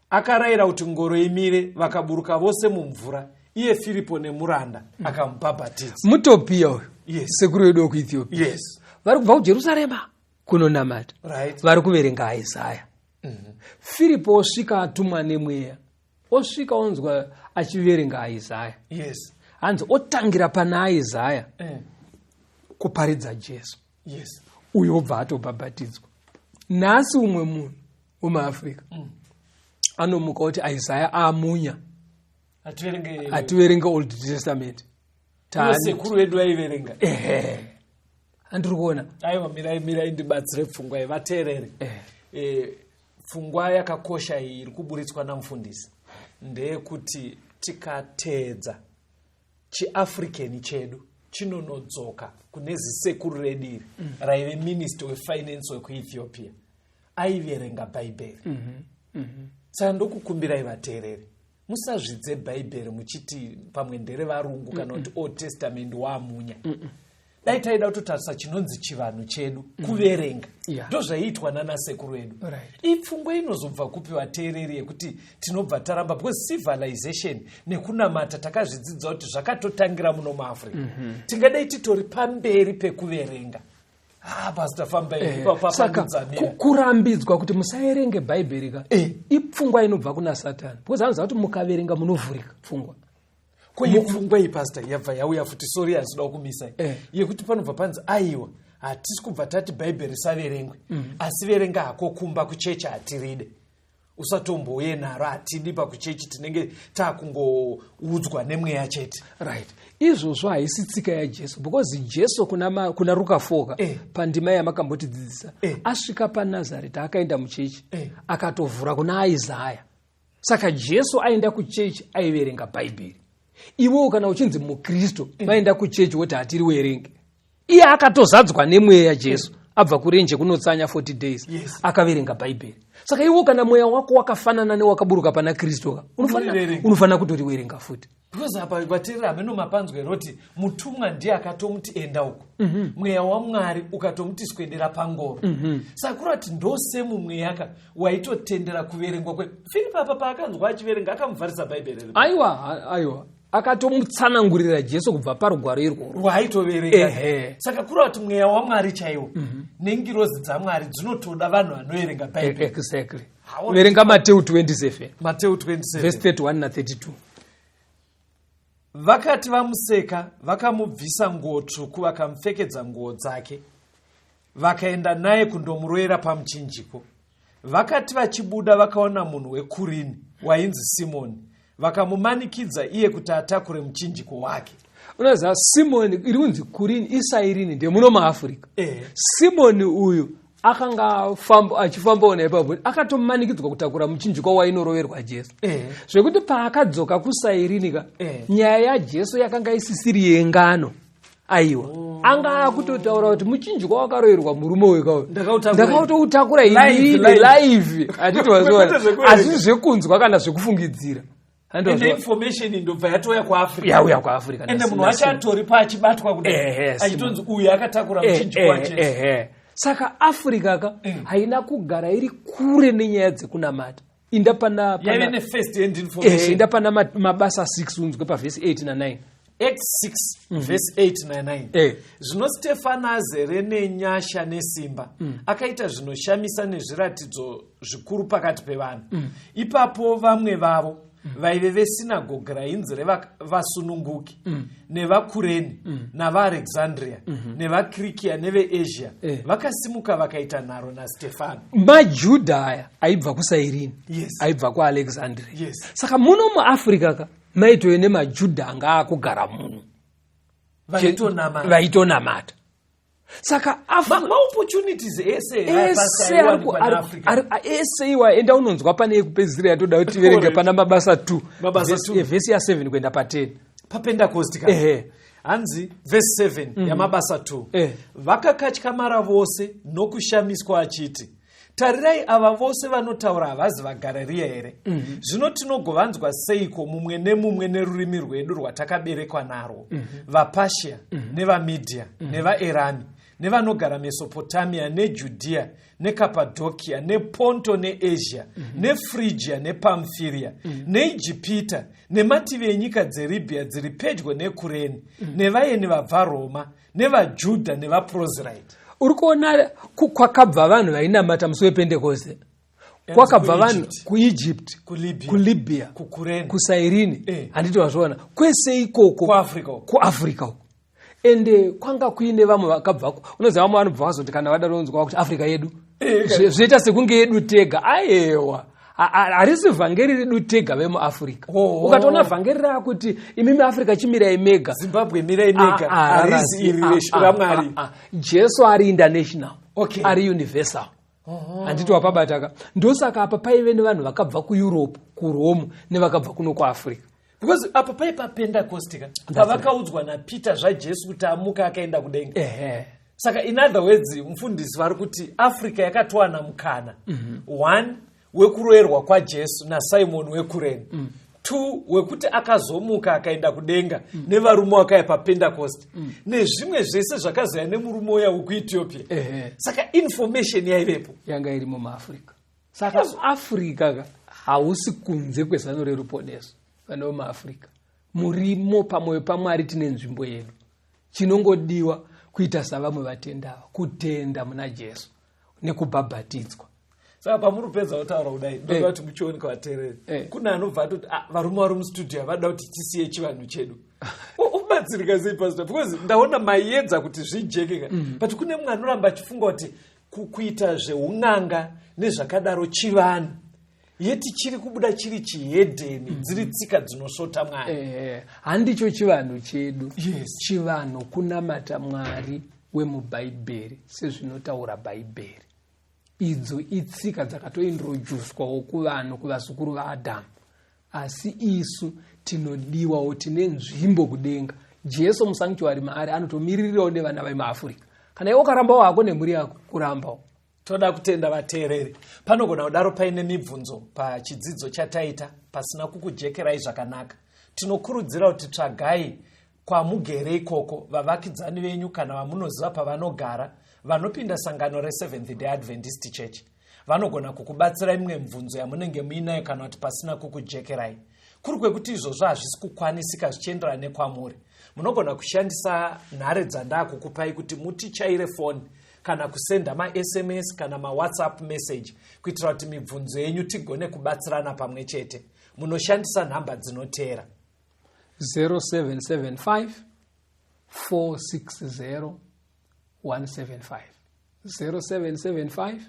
Akarayira kuti ngoro imire, vakaburuka vose mumvura, iye Firipo nemuranda, akamubhabhatidza. Mutopiya uyu. Yes. Sekuru vedu wekuEthiopia. Vari kubva kuJerusarema kunonamata. Vari kuverenga Isaya. Firipo osvika atumwa nemweya, osvika onzwa achiverenga Isaya. Hanzi otangira pana Isaya kuparidza Jesu. Uyo obva atobhabhatidzwa. Nhasi umwe munhu wemuAfrica anomuka kuti Isaya amunya. Hativerenge. Hativerenge Old Testament. Ivo sekuru vedu vaiverenga. Ehe, handiri kuona. Aiwa, mirai, mirai, ndibatsire pfungwa iyi, vateerere. Pfungwa yakakosha iyi iri kuburitswa namufundisi ndeyekuti tikateedza chiAfrican chedu, chinonodzoka kune zisekuru redu iri raive minister wefinance wekuEthiopia, aiverenga Bhaibheri. Saka ndokukumbirai, vateereri, musazvidze Bhaibheri muchiti pamwe nderevarungu kana kuti Old Testament wamunya. Dai taida kutotarisa chinonzi chivanhu chedu, kuverenga, ndozvaiitwa nanasekuru edu. Ipfungwa inozobva kupi, vateereri, yekuti tinobva taramba? Because civilization nekunamata takazvidzidza kuti zvakatotangira muno muAfrica. Tingadai titori pamberi pekuverenga. Ah, Pastor, fambai. Saka Papandidzamira. Kurambidzwa kuti musaerenge Bhaibheri ka, ipfungwa inobva kuna Satani, because anoziva kuti mukaverenga munovhurika pfungwa. Ko ipfungwa iyi, Pastor, yabva yauya futi, sorry, handinoda kumisai, yekuti panobva panzi aiwa, hatisi kubva tati Bhaibheri risaverengwe, asi verenga hako kumba, kuchechi hatiride, usatombouye naro, hatidi pakuchechi, tinenge taakungoudzwa nemweya chete. Right, izvozvo haisi tsika yaJesu, because Jesu kuna Ruka 4 ka, pandima yamakambotidzidzisa, asvika paNazareta akaenda muchechi, akatovhura kuna Isaya. Saka Jesu aenda kuchechi, aiverenga Bhaibheri. Iwewo kana uchinzi muKristu, vaenda kuchechi woti hatiri werenge. Iye akatozadzwa nemweya, Jesu abva kurenje kunotsanya 40 days, akaverenga Bhaibheri. Saka iwo kana mweya wako wakafanana newakaburuka pana Kristu ka, Unoriverenga. unofanira kutoriwerenga futi. Because apa, vateerera, hameno mapanzwa eroti mutumwa ndiye akatomuti enda uko, mweya waMwari ukatomuti swedera pangoro. Saka kurati ndosemumweya ka waitotendera kuverengwa kwe Firipi. Apa paakanzwa achiverenga, akamuvharisa Bhaibheri here? Aiwa, aiwa, akatomutsanangurira Jesu kubva parugwaro irworwo. Rwaaitoverenga. Ehe. Saka kureva kuti mweya waMwari chaiwo nengirozi dzaMwari dzinotoda vanhu vanoverenga Bhaibheri. Exactly. Verenga Mateu 27. Mateu 27. Verse 31 na32. Vakati vamuseka, vakamubvisa nguo tsvuku, vakamupfekedza nguo dzake, vakaenda naye kundomurovera pamuchinjiko. Vakati vachibuda, vakaona munhu wekurini wainzi Simoni, vakamumanikidza iye kuti atakure muchinjiko wake. Unoziva, Simoni iri kunzi Kurini, iSairini, ndemuno muAfrica. Simoni uyu akanga achifambawo naipapo, akatomanikidzwa kutakura muchinjikwa wainoroverwa Jesu, zvekuti paakadzoka kuSairini ka, nyaya yaJesu yakanga isisiri yengano. Aiwa, anga akutotaura kuti muchinjikwa wakaroverwa murume wekauyu Ndakautakura. ndakatoutakura Live, inini. live. Live, handiti waziona? Kwete zvekuverenga. Hazvisi zvekunzwa kana zvekufungidzira. Ende information indobva yatouya kuAfrica. Yauya kuAfrica. Ende munhu wacho atori paachibatwa kudai, achitonzi uyu akatakura muchinjikwa waJesu. Ehe. Saka Africa ka haina kugara iri kure nenyaya dzekunamata. Inda pana Yaive nefirst hand information. Inda pana Mabasa 6, unzwe pavhesi 8 na9. Acts 6 verse 8 na9. Zvino Stefano, azere nenyasha nesimba, akaita zvinoshamisa nezviratidzo zvikuru pakati pevanhu. Ipapo vamwe vavo vaive vesinagoge rainzi reVasununguki, nevaKureni, navaAlexandria, nevaKirikia, neveAsia, vakasimuka vakaita nharo naStefano. MaJudha aya aibva kuSairini, aibva kuAlexandria. Saka muno muAfrica ka maitove nemaJudha anga akugara muno vaitonamata. Vaitonamata. Saka Maopportunities ese ese aiwanikwa neAfrica. Ese iwa enda unonzwa pane yekupedzisira yatoda kuti tiverenge, pana Mabasa 2. Mabasa 2. Vhesi ya7 kuenda pa10. PaPendacost ka. Hanzi vhesi 7 yaMabasa 2: Vakakatyamara vose nokushamiswa, achiti, Tarirai, ava vose vanotaura havazi vaGarariya here? Zvino tinogovanzwa seiko mumwe nemumwe nerurimi rwedu rwatakaberekwa narwo? VaPashia nevaMidhia nevaErami nevanogara Mesopotamia neJudhiya neKapadhokia nePonto neAsia neFrigia nePamfiria neIjipita nemativi enyika dzeRibhiya dziri pedyo neKureni nevaeni vabva Roma nevaJudha nevaproziraiti. Uri kuona kwakabva vanhu vainamata musi wePentekoste, kwakabva vanhu kuEgypt, kuLibya, kuSairini, handiti wazviona? Kwese ikoko. KuAfrica uko. KuAfrica uko. Ende kwanga kuine vamwe vakabvako. Unoziva, vamwe vanobva vazoti kana vadaronzwa kuti Africa yedu, zvoita sekunge yedu tega. Ayewa, harisi vhangeri redu tega vemuAfrica. Ukatoona vhangeri raakuti imimi Africa chimirai mega, Zimbabwe mirai mega, harisi iri raMwari. Jesu ari international, ari universal, handiti wapabataka? Ndosaka apa paive nevanhu vakabva kuEurope, kuRome, nevakabva kuno kuAfrica. Because apa pai paPentecost ka, pavakaudzwa naPeter zvaJesu kuti amuka akaenda kudenga. Saka in other words, mufundisi vari kuti Africa yakatowana mukana one wekuroverwa kwaJesu naSimon weKureni, two wekuti akazomuka akaenda kudenga nevarume wakaya paPentecost, nezvimwe zvese zvakazoya nemurume uya wekuEthiopia. Saka information yaivepo. Yanga irimo muAfrica. Saka Africa ka hausi kunze kwezano reruponeso. Vana vemuAfrica murimo pamwoyo paMwari, tine nzvimbo yedu. Chinongodiwa kuita savamwe vatendava, kutenda muna Jesu nekubhabhatidzwa. Saka pamuri kupedza kutaura kudai, ndoda kuti muchioneka vateereri, kune anobva atoti, "Ah, varume vari mustudio havada kuti tisiye chivanhu chedu." Ubatsirika sei, pastor? Because ndaona maiedza kuti zvijeke ka, but kune mumwe anoramba achifunga kuti kuita zveun'anga nezvakadaro chivanhu, yeti chiri kubuda chiri chihedheni, dziri tsika dzinosvota Mwari. Handicho chivanhu chedu. Chivanhu kunamata Mwari wemubhaibheri sezvinotaura Bhaibheri. Idzo itsika dzakatointroducwawo kuvanhu, kuvazukuru vaAdhamu, asi isu tinodiwawo, tine nzvimbo kudenga. Jesu musanctuary maari anotomiririrawo nevana vemuAfrica. Kana iwe ukarambawo hako nemhuri yako, kurambawo. Toda kutenda vateereri. Panogona kudaro paine mibvunzo pachidzidzo chataita pasina kukujekerai zvakanaka. Tinokurudzira kuti tsvagai kwamugere ikoko vavakidzani venyu kana vamunoziva pavanogara vanopinda sangano reSeventh Day Adventist Church. Vanogona kukubatsirai mimwe mibvunzo yamunenge muinayo kana kuti pasina kukujekerai. Kuri kwekuti izvozvo hazvisi kukwanisika zvichienderana nekwamuri, munogona kushandisa nhare dzandakukupai kuti mutichaire foni kana kusenda maSMS kana maWhatsApp message, kuitira kuti mibvunzo yenyu tigone kubatsirana pamwe chete. Munoshandisa nhamba dzinoteera: 0775 460 175, 0775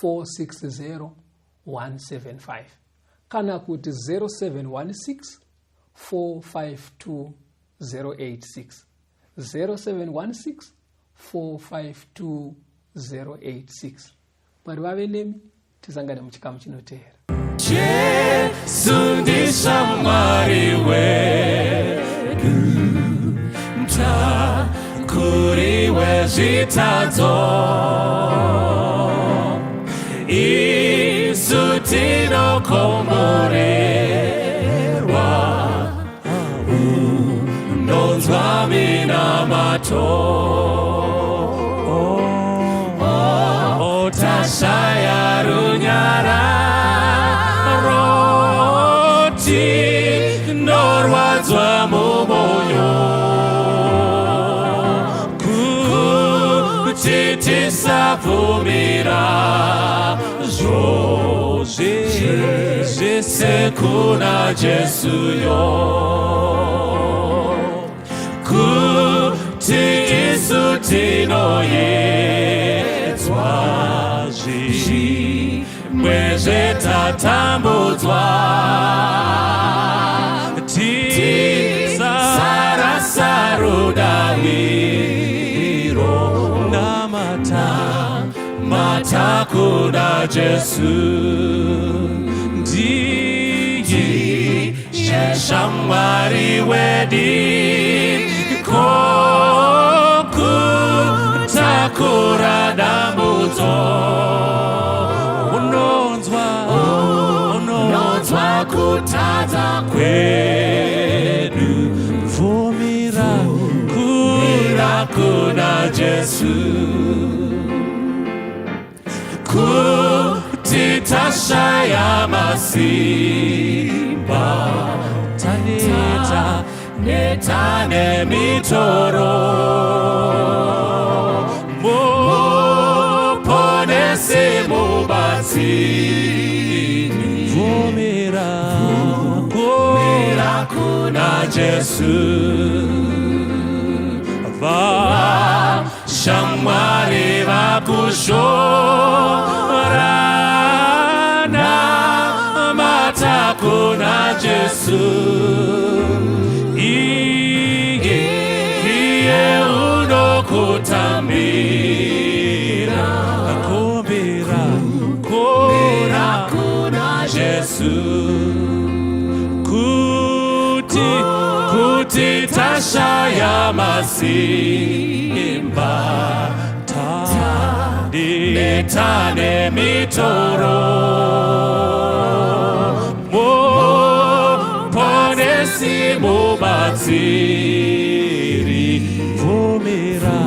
460 175, kana kuti 0716 452 086, 0716 452 086. Mwari vave nemi, tisangane muchikamu chinoteera. Jesu ndishamwari wedu, mutakuri wezvitadzo. Isu tinokomborerwa, unonzwa minamato. Oh, tashaya runyararo, tinorwadzwa mumwoyo, kuti tisabvumira zvose kuna Jesu yo, kuti isu tinoyedzwa, zvimwe zvetatambudzwa, tisarasa rudaviro. Namata matakuna Jesu, ndiye shamwari wedi ko kutakura dambudzo. kutadza kwedu. Bvumira kura kuna Jesu kuti tashaya masimba, taneta neta nemitoro. Muponesi, mubatsiri, bvumira kura kuna Jesu. Vashamwari vakushora, namata kuna Jesu. Iye, iye unokutambira. Kumbira kura kuna Jesu kuti tashaya masimba, taneta nemitoro. Muponesi, mubatsiri, bvumira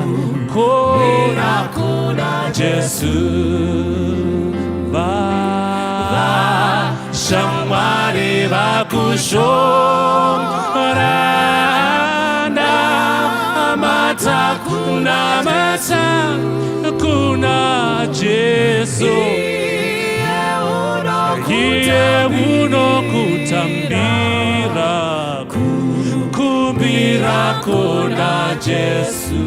kura kuna Jesu. Vashamwari vakushora, namata, kunamata kuna Jesu. Iye unokutambira. Kumbira kuna Jesu.